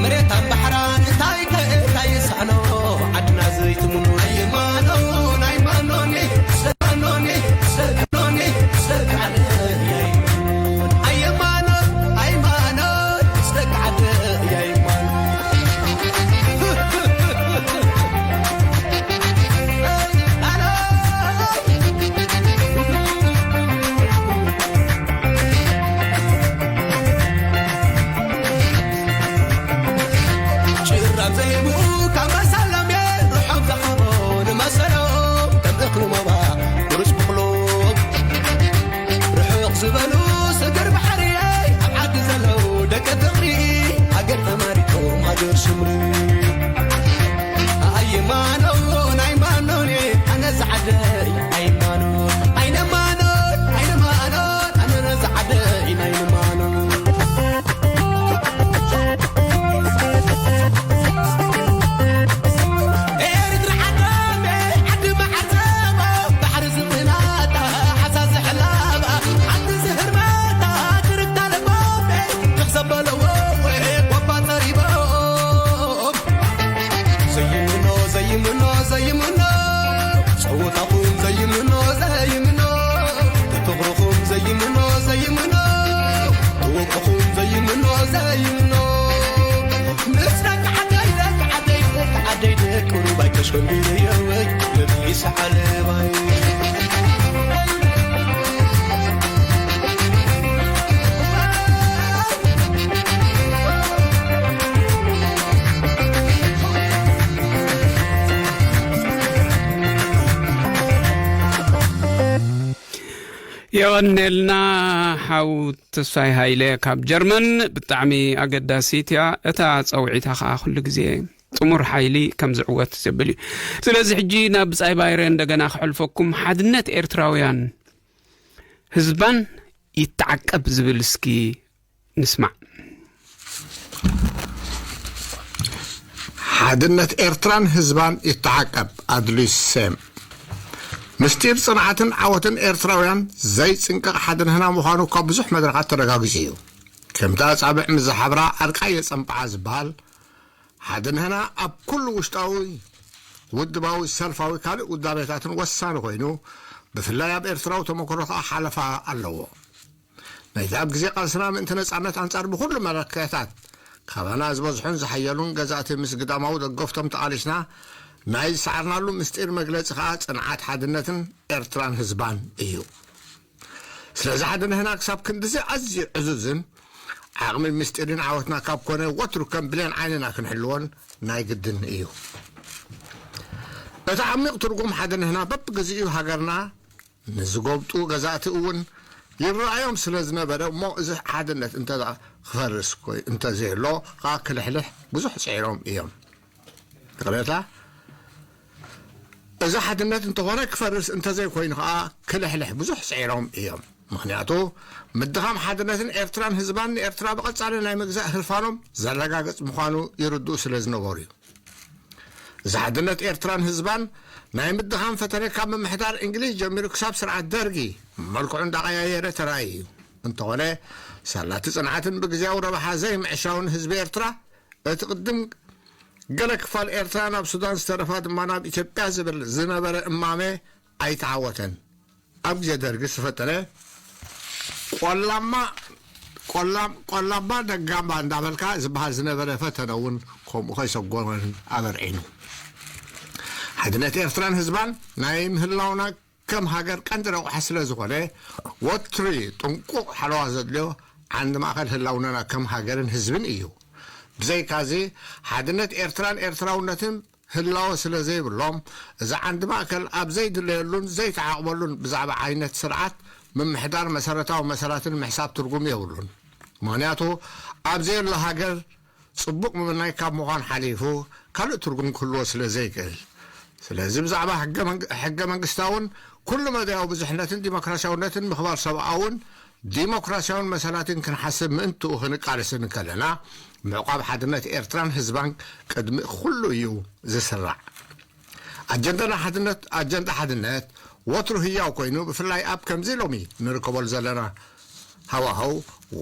መሬታን ባሕራን እንታይ ከ እንታይ ይሳኖ ዓድና ዘይትምኖ። ኣይማኖን ኣይማኖን ስለ ኣይማኖን ሽምሪ ኣይማኖን ኣይማኖን ኣነ ዛዕደይ ኣይማኖን ኣይነማኖን ኣይነማኖን ኣነ ዛዕደይ ኣይማኖን ኤርትራ ዓደመ ዓዲ መዓዘባ ባሕሪ ዝምናታ ሓሳ ዝሕላባ ዓዲ ዝህርመታ ትርታ ለባሜ ትኽሰበለዎ ወባ ጸሪቦም ዘይምኖ ዘይምኖ ዘይምኖ ጸወታኹም ዘይምኖ ዘይምኖ ፍቕርኹም ዘይምኖ ዘይምኖ ወቅኹም ዘይምኖ ዘይምኖ ምስ ደቂ ዓደይ ደቂ ዓደይ ደቂ ዓደይ ደቂ ሩባይ ተሸንቢሩ የወይ ነቢስ ዓለባይ የቐነልና ሓው ተስፋይ ሃይለ ካብ ጀርመን። ብጣዕሚ ኣገዳሲት እያ እታ ጸውዒታ፣ ከዓ ኩሉ ግዜ ጥሙር ሓይሊ ከም ዝዕወት ዘብል እዩ። ስለዚ ሕጂ ናብ ብጻይ ባይረ እንደገና ክሕልፈኩም። ሓድነት ኤርትራውያን ህዝባን ይተዓቀብ ዝብል እስኪ ንስማዕ። ሓድነት ኤርትራን ህዝባን ይተዓቀብ። ኣድሊስ ሴም። ምስጢር ጽንዓትን ዓወትን ኤርትራውያን ዘይጽንቀቕ ሓድነትና ምዃኑ ካብ ብዙሕ መድረኻት ተረጋጊጹ እዩ። ከምቲ ኣጻብዕ ምስ ዝሓብራ ዓርቃይ የጸንብዓ ዝበሃል፣ ሓድነትና ኣብ ኩሉ ውሽጣዊ፣ ውድባዊ፣ ሰልፋዊ፣ ካልእ ውዳቤታትን ወሳኒ ኮይኑ፣ ብፍላይ ኣብ ኤርትራዊ ተመክሮ ከኣ ሓለፋ ኣለዎ። ናይቲ ኣብ ግዜ ቃልስና ምእንቲ ነጻነት ኣንጻር ብኹሉ መለክዕታት ካባና ዝበዝሑን ዝሓየሉን ገዛእቲ ምስ ግዳማዊ ደገፍቶም ተቓሊስና ናይ ዝሰዓርናሉ ምስጢር መግለጺ ከኣ ጽንዓት ሓድነትን ኤርትራን ህዝባን እዩ። ስለዚ ሓድነትና ክሳብ ክንድዚ ኣዝዩ ዕዙዝን ዓቕሚ ምስጢርን ዓወትና ካብ ኮነ ወትሩ ከም ብሌን ዓይንና ክንሕልዎን ናይ ግድን እዩ። እቲ ዓሚቕ ትርጉም ሓድነትና በብግዜኡ ሃገርና ንዝጎብጡ ገዛእቲ እውን ይረኣዮም ስለ ዝነበረ እሞ እዚ ሓድነት እንተ ክፈርስ እንተዘየሎ ከዓ ክልሕልሕ ብዙሕ ፅዒሮም እዮም። ይቕሬታ፣ እዚ ሓድነት እንተኾነ ክፈርስ እንተዘይኮይኑ ከዓ ክልሕልሕ ብዙሕ ፅዒሮም እዮም። ምኽንያቱ ምድኻም ሓድነትን ኤርትራን ህዝባን ንኤርትራ ብቐጻሊ ናይ ምግዛእ ህርፋኖም ዘረጋግጽ ምዃኑ ይርድኡ ስለ ዝነበሩ እዩ። እዚ ሓድነት ኤርትራን ህዝባን ናይ ምድኻም ፈተነ ካብ ምምሕዳር እንግሊዝ ጀሚሩ ክሳብ ስርዓት ደርጊ መልክዑ እንዳቐያየረ ተራእዩ እዩ። እንተኾነ ሳላቲ ጽንዓትን ብግዜያዊ ረብሓ ዘይምዕሻውን ህዝቢ ኤርትራ እቲ ቅድም ገለ ክፋል ኤርትራ ናብ ሱዳን ዝተረፋ ድማ ናብ ኢትዮጵያ ዝብል ዝነበረ እማመ ኣይተዓወተን። ኣብ ግዜ ደርጊ ዝተፈጠረ ቆላማ ቆላማ ደጋማ እንዳበልካ ዝበሃል ዝነበረ ፈተነ እውን ከምኡ ከይሰጎመን ኣበርዒኑ። ሓድነት ኤርትራን ህዝባን ናይ ምህላውና ከም ሃገር ቀንዲ ረቑሓ ስለ ዝኾነ ወትሪ ጥንቁቕ ሓለዋ ዘድልዮ ዓንዲ ማእኸል ህላውነና ከም ሃገርን ህዝብን እዩ። ብዘይካዚ ሓድነት ኤርትራን ኤርትራውነትን ህላወ ስለ ዘይብሎም፣ እዚ ዓንዲ ማእከል ኣብ ዘይድለየሉን ዘይተዓቕበሉን ብዛዕባ ዓይነት ስርዓት ምምሕዳር መሰረታዊ መሰላትን ምሕሳብ ትርጉም የብሉን። ምኽንያቱ ኣብ ዘየሎ ሃገር ጽቡቕ ምምናይ ካብ ምዃን ሓሊፉ ካልእ ትርጉም ክህልዎ ስለ ዘይክእል። ስለዚ ብዛዕባ ሕገ መንግስታውን ኩሉ መዳያዊ ብዙሕነትን ዲሞክራሲያውነትን ምኽባር ሰብኣውን ዲሞክራሲያውን መሰላትን ክንሓስብ ምእንትኡ ክንቃለስ እንከለና፣ ምዕቋብ ሓድነት ኤርትራን ህዝባን ቅድሚ ኩሉ እዩ ዝስራዕ። ኣጀንዳና ሓድነት፣ ኣጀንዳ ሓድነት ወትሩ ህያው ኮይኑ፣ ብፍላይ ኣብ ከምዚ ሎሚ ንርከበሉ ዘለና ሃዋህው፣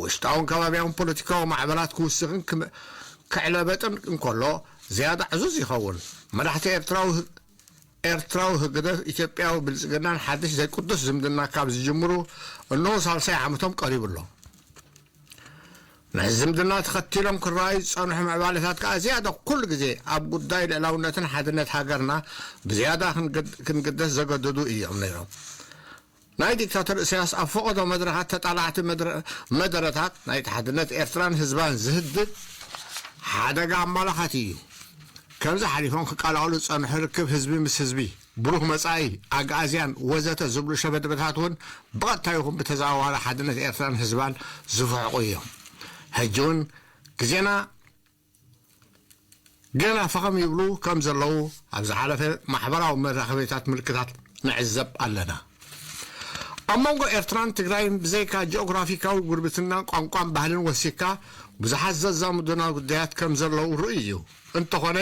ውሽጣውን ከባብያውን ፖለቲካዊ ማዕበላት ክውስኽን ክም-፣ ክዕለበጥን እንከሎ ዝያዳ ዕዙዝ ይኸውን። መራሕቲ ኤርትራዊ ኤርትራዊ ህግደፍ ኢትዮጵያዊ ብልጽግናን ሓድሽ ዘይቅዱስ ዝምድና ካብ ዝጅምሩ እነሆ ሳልሳይ ዓመቶም ቀሪቡ ኣሎ። ነዚ ዝምድና ተኸቲሎም ክረኣዩ ዝጸንሑ ምዕባለታት ከኣ ዝያዳ ኩሉ ግዜ ኣብ ጉዳይ ልዕላውነትን ሓድነት ሃገርና ብዝያዳ ክንግድ-፣ ክንግደስ ዘገደዱ እዮም ነይሮም። ናይ ዲክታተር ኢሳያስ ኣብ ፈቐዶ መድረኻት ተጣላዕቲ መድረ-፣ መደረታት ናይቲ ሓድነት ኤርትራን ህዝባን ዝህድግ ሓደጋ ኣመላኻቲ እዩ። ከምዚ ሓሊፎም ክቃላቐሉ ዝጸንሑ ርክብ ህዝቢ ምስ ህዝቢ፣ ብሩህ መጻኢ፣ ኣግኣዝያን ወዘተ ዝብሉ ሸበድበታት እውን ብቐጥታ ይኹን ብተዘዋዋሪ ሓድነት ኤርትራን ህዝባን ዝፍሕቑ እዮም። ሕጂ እውን ግዜና ገና ፈኸም ይብሉ ከም ዘለዉ ኣብ ዝሓለፈ ማሕበራዊ መራኸቢታት ምልክታት ንዕዘብ ኣለና። ኣብ መንጎ ኤርትራን ትግራይን ብዘይካ ጂኦግራፊካዊ ጉርብትናን ቋንቋን ባህልን ወሲካ ብዙሓት ዘዛምዱና ጉዳያት ከም ዘለዉ ርኡይ እዩ። እንተኾነ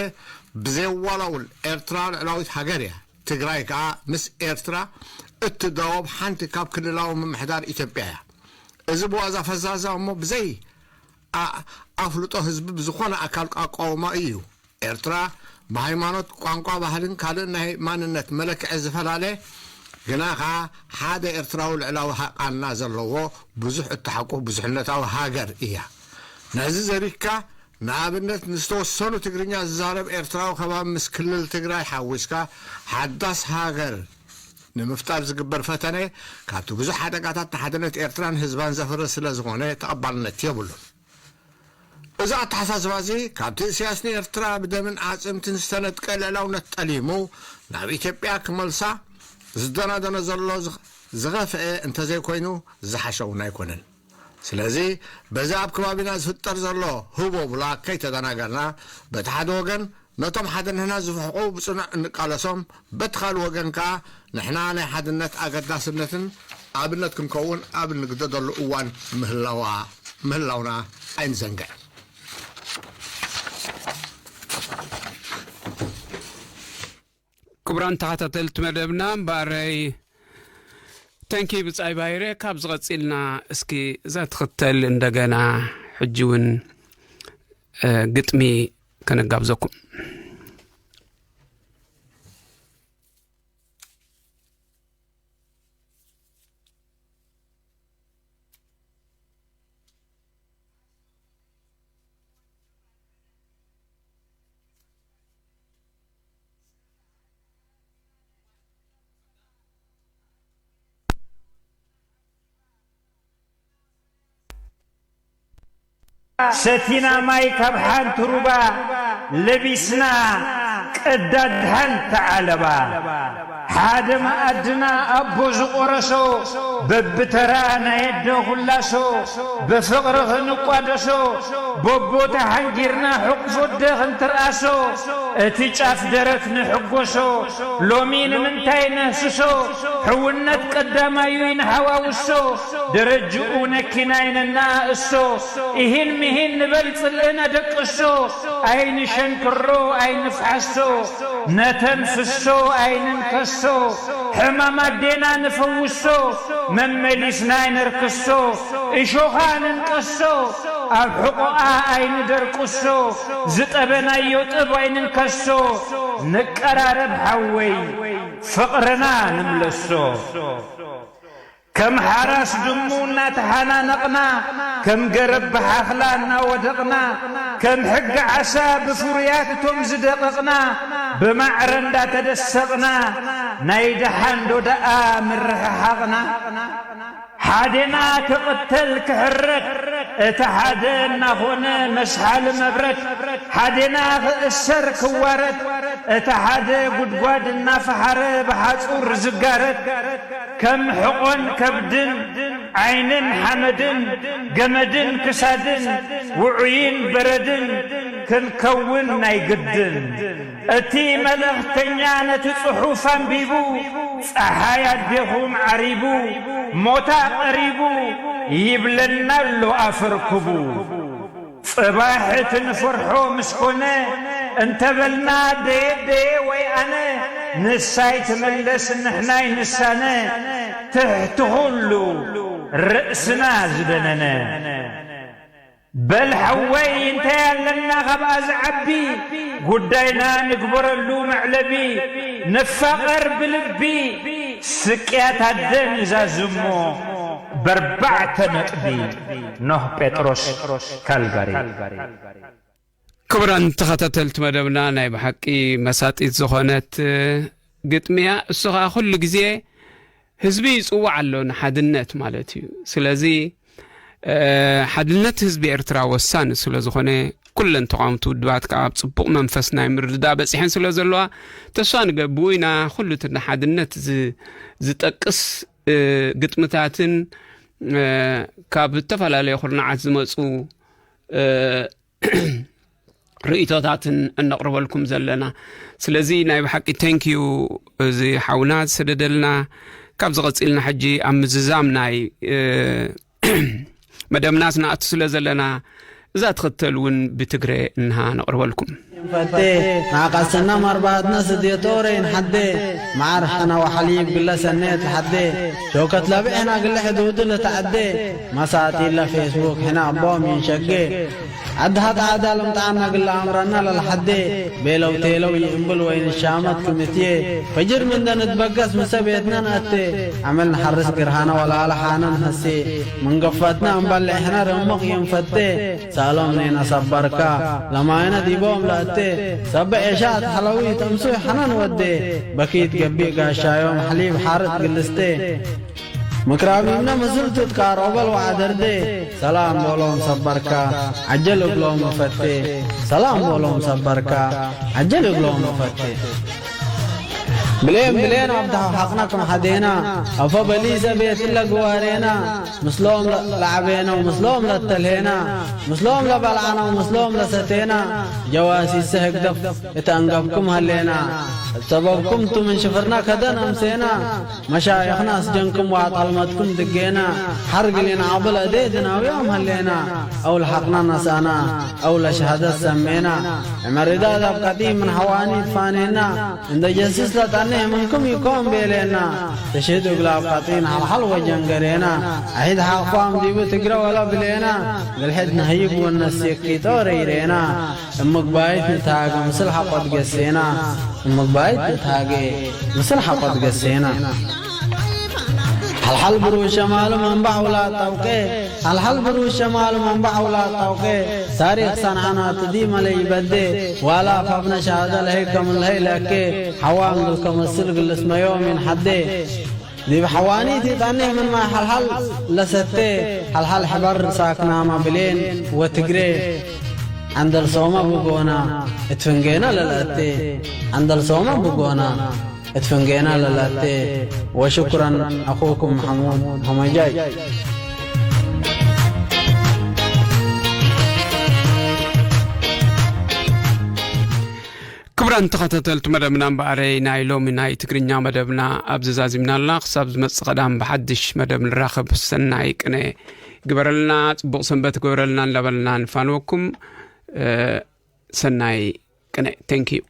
ብዘየዋላውል ኤርትራ ልዕላዊት ሃገር እያ። ትግራይ ከኣ ምስ ኤርትራ እትዳወብ ሓንቲ ካብ ክልላዊ ምምሕዳር ኢትዮጵያ እያ። እዚ ብዋዛ ፈዛዛ እሞ ብዘይ ኣ-፣ ኣፍልጦ ህዝቢ ብዝኾነ ኣካል ኣቃውማ እዩ። ኤርትራ ብሃይማኖት፣ ቋንቋ፣ ባህልን ካልእ ናይ ማንነት መለክዒ ዝፈላለ ግና ኸኣ ሓደ ኤርትራዊ ልዕላዊ ሃቃና ዘለዎ ብዙሕ እተሓቁፍ ብዙሕነታዊ ሃገር እያ። ነዚ ዘሪግካ ንኣብነት ንዝተወሰኑ ትግርኛ ዝዛረብ ኤርትራዊ ከባቢ ምስ ክልል ትግራይ ሓዊስካ ሓዳስ ሃገር ንምፍጣር ዝግበር ፈተነ ካብቲ ብዙሕ ሓደጋታት ንሓድነት ኤርትራን ህዝባን ዘፍርስ ስለ ዝኾነ ተቐባልነት የብሉን። እዚ ኣተሓሳስባ እዚ ካብቲ እስያስ ንኤርትራ ብደምን ኣዕጽምትን ዝተነጥቀ ልዕላውነት ጠሊሙ ናብ ኢትዮጵያ ክመልሳ ዝደናደኖ ዘሎ ዝኸ-፣ ዝኸፍአ እንተዘይኮይኑ ዝሓሸ እውን ኣይኮነን። ስለዚ በዚ ኣብ ከባቢና ዝፍጠር ዘሎ ህቦብላ ከይተደናገርና በቲ ሓደ ወገን ነቶም ሓድነትና ዝፍሕቑ ብጽኑዕ እንቃለሶም፣ በቲ ካልእ ወገን ከኣ ንሕና ናይ ሓድነት ኣገዳስነትን ኣብነት ክንከውን ኣብ እንግደደሉ እዋን ምህላዋ-፣ ምህላውና ኣይንዘንግዕ። ክቡራን ተኸታተልቲ መደብና፣ እምበኣረይ ተንኪ ብጻይ ባይረ፣ ካብ ዝቐጺልና እስኪ እዛ ትኽተል እንደገና ሕጂ እውን፣ እ፣ ግጥሚ ከነጋብዘኩም። ሰቲና ማይ ካብ ሓንቲ ሩባ፣ ለቢስና ቀዳድ ሓንቲ ዓለባ። ሓደ መኣድና ኣቦ ዝቆረሶ፣ በብተራ ናይ ኣደ ኩላሶ፣ ብፍቕሪ ክንቋደሶ፣ በቦ ተሓንጊርና ሕቑፎ ኣደ ክንትርኣሶ፣ እቲ ጫፍ ደረት ንሕጎሶ፣ ሎሚ ንምንታይ ነህስሶ? ሕውነት ቀዳማዩ ይንሓዋውሶ፣ ደረጅኡ ነኪና ይነናእሶ፣ ኢሂን ምሂን ንበል ጽልእና ደቅሶ፣ ኣይንሸንክሮ ኣይንፍሓሶ፣ ነተንፍሶ ኣይንንከሶ፣ ሕማም ኣዴና ንፈውሶ፣ መመሊስና ኣይነርክሶ፣ እሾኻ ንንቀሶ፣ ኣብ ሕቖኣ ኣይንደርቅሶ፣ ዝጠበናዮ ጥብ ኣይንንከሶ፣ ንቀራረብ ሓወይ ፍቕርና ንምለሶ። ከም ሓራስ ድሙ እናተሓናነቕና፣ ከም ገረብ ብሓኽላ እናወደቕና፣ ከም ሕጊ ዓሳ ብፍሩያት እቶም ዝደቐቕና፣ ብማዕረ እንዳተደሰቕና፣ ናይ ደሓን ዶ ደኣ ምርሕሓቕና? ሓዴና ክቕተል ክሕረድ፣ እቲ ሓደ እናኾነ መስሓሊ መብረድ፣ ሓዴና ክእሰር ክዋረድ፣ እቲ ሓደ ጉድጓድ እናፈሓረ ብሓጹር ዝጋረድ፣ ከም ሕቖን ከብድን ዓይንን ሓመድን ገመድን ክሳድን ውዑይን በረድን ክንከውን ናይ ግድን። እቲ መልእኽተኛ ነቲ ጽሑፍ ኣንቢቡ፣ ጸሓይ ኣዴኹም ዓሪቡ፣ ሞታ ቀሪቡ ይብለና ኣሎ ኣፈርክቡ። ጽባሕ እቲ ንፈርሖ ምስ ኮነ፣ እንተበልና ደየ ደየ ወይ ኣነ፣ ንሳይ ትምለስ ንሕናይ ንሳነ፣ ትሕቲ ኹሉ ርእስና ዝደነነ። በል ሓወይ እንታይ ኣለና ካብኣ ዝዓቢ፣ ጉዳይና ንግበረሉ መዕለቢ፣ ንፋቐር ብልቢ፣ ስቅያት ኣደ ንዛዝሞ በርባዕተ ነጥቢ። ኖህ ጴጥሮስ፣ ካልጋሪ። ክቡራን ተኸታተልቲ መደብና፣ ናይ ብሓቂ መሳጢት ዝኾነት ግጥሚ እያ። እሱ ኸኣ ኩሉ ግዜ ህዝቢ ይጽዋዕ ኣሎ ንሓድነት ማለት እዩ። ስለዚ፣ እ፣ ሓድነት ህዝቢ ኤርትራ ወሳኒ ስለ ዝኾነ፣ ኩለን ተቓወምቲ ውድባት ከኣ ኣብ ጽቡቕ መንፈስ ናይ ምርድዳእ በጺሐን ስለ ዘለዋ፣ ተስፋ ንገብር ኢና ኩሉ እቲ ንሓድነት ዝ-፣ ዝጠቅስ፣ እ፣ ግጥምታትን፣ እ፣ ካብ ዝተፈላለዩ ኩርናዓት ዝመጹ፣ እ፣ ርእይቶታትን እነቕርበልኩም ዘለና። ስለዚ ናይ ብሓቂ thank you፣ እዚ ሓውና ዝሰደደልና። ካብዚ ቀጺልና ሕጂ ኣብ ምዝዛም ናይ፣ እ፣ መደብና ስንኣቱ ስለ ዘለና፣ እዛ ትኽተል እውን ብትግረ እንሃ ነቕርበልኩም። ፈቴ ናቃስና ማርባትና ስድየቶረ ይንሓደ ማዓር ሕና ወሓሊብ ግለ ሰኔት ልሓደ ሸውከት ለብዕሕና ግለ ሕዱድ ልተዓደ መሳጢ ለፌስቡክ ሕና ኣቦም ይንሸጌ ዓድሃ ጣዕዳ ለምጣና ግለ ኣምረና ለልሓደ ቤለው ቴለው ይእምብል ወይንሻመት ክምትየ ፈጅር ምንደ ንትበገስ ምሰ ቤትና ንኣቴ ኣመል ንሓርስ ግርሃና ወላለ ሓና ንሃሴ መንገፋትና እምበል ሕና ረሞቕ ይንፈቴ ሳሎም ኔና ሰበርካ ለማይነ ዲቦም ለእቴ ሰብ ዔሻ ተሕለዊ ተምሱ ሕነን ወዴ በኪት ገቢእ ጋሻዮም ሕሊብ ሓርጥ ግልስቴ ምክራቢምነ ምስል ትትቃር ኦበል ወዓደርዴ ሰላም ቦሎም ሰበርካ ዓጀል እግሎም መፈቴ ሰላም ቦሎም ሰበርካ ዓጀል እግሎም መፈቴ ብሌን ብሌን ኣብታ ሓቕና ከም ሓዴና ኣፈ በሊሰ ቤትለ ግዋሬና ምስሎም ለዓቤና ምስሎም ለተልሄና ምስሎም ለበልዓና ምስሎም ለሰቴና ጀዋሲሰ ህግደፍ እተንገብኩም ሃሌና ሰበብኩም ቱ ምን ሽፍርና ከደን ኣምሴና መሻይኽና ኣስጀንኩም ዋጣልመትኩም ድጌና ሓርግሊን ዓብል እዴ ድናውያም ሃሌና ኣው ለሓቕና ነሳና ኣው ለሸሃደት ሰሜና ዕመሪዳ ዳብ ቀጢ ምን ሐዋኒ ትፋኔና እንደ ጀስስ ለጠኔ ምንኩም ይኮን ቤሌና ተሽህድ እግላ ኣብ ቀጢን ሓልሓል ወጀንገሬና ኣሒድ ሓቋም ዲቡ ትግረ ወላ ብሌና ግልሕድ ነህይብ ወነስየኪ ጦረ ይሬና እምግባይት ንታገ ምስል ሓቆት ገሴና እምግባይት ንታገ ምስል ሓቆት ገሴና ሓልሓል ብሩ ሸማሉ መንባዕ ውላ ጠውቄ ሓልሓል ብሩ ሸማሉ መንባዕ ውላ ጠውቄ ታሪኽ ሰንዓና ትዲ መለይ በዴ ዋላ ፋብነ ሻሃደ ለሀይ ከምለሀይ ለኬ ሓዋም ከመስል ግልስ መዮም ይንሓዴ ዲብ ሓዋኒት ይጣኔ ምን ማይ ሓልሓል ለሰቴ ሓልሓል ሕበር ሳክናማ ብሌን ወትግሬ ዓንደል ሶማ ብጎና እትፍንጌና ለለአቴ ዓንደል ሶማ ብጎና እትፍንጌና ለለአቴ ወሽኩረን ኣኹኩም መሐሙድ ሆመጃይ ክቡራን ተኸታተልቲ መደብና እምበኣረይ ናይ ሎሚ ናይ ትግርኛ መደብና ኣብዚ ዛዚምና ኣለና ክሳብ ዝመፅእ ቀዳም ብሓድሽ መደብ ንራኸብ ሰናይ ቅነ ግበረልና ፅቡቕ ሰንበት ግበረልና እንዳበልና ንፋንወኩም ሰናይ ቅነ thank you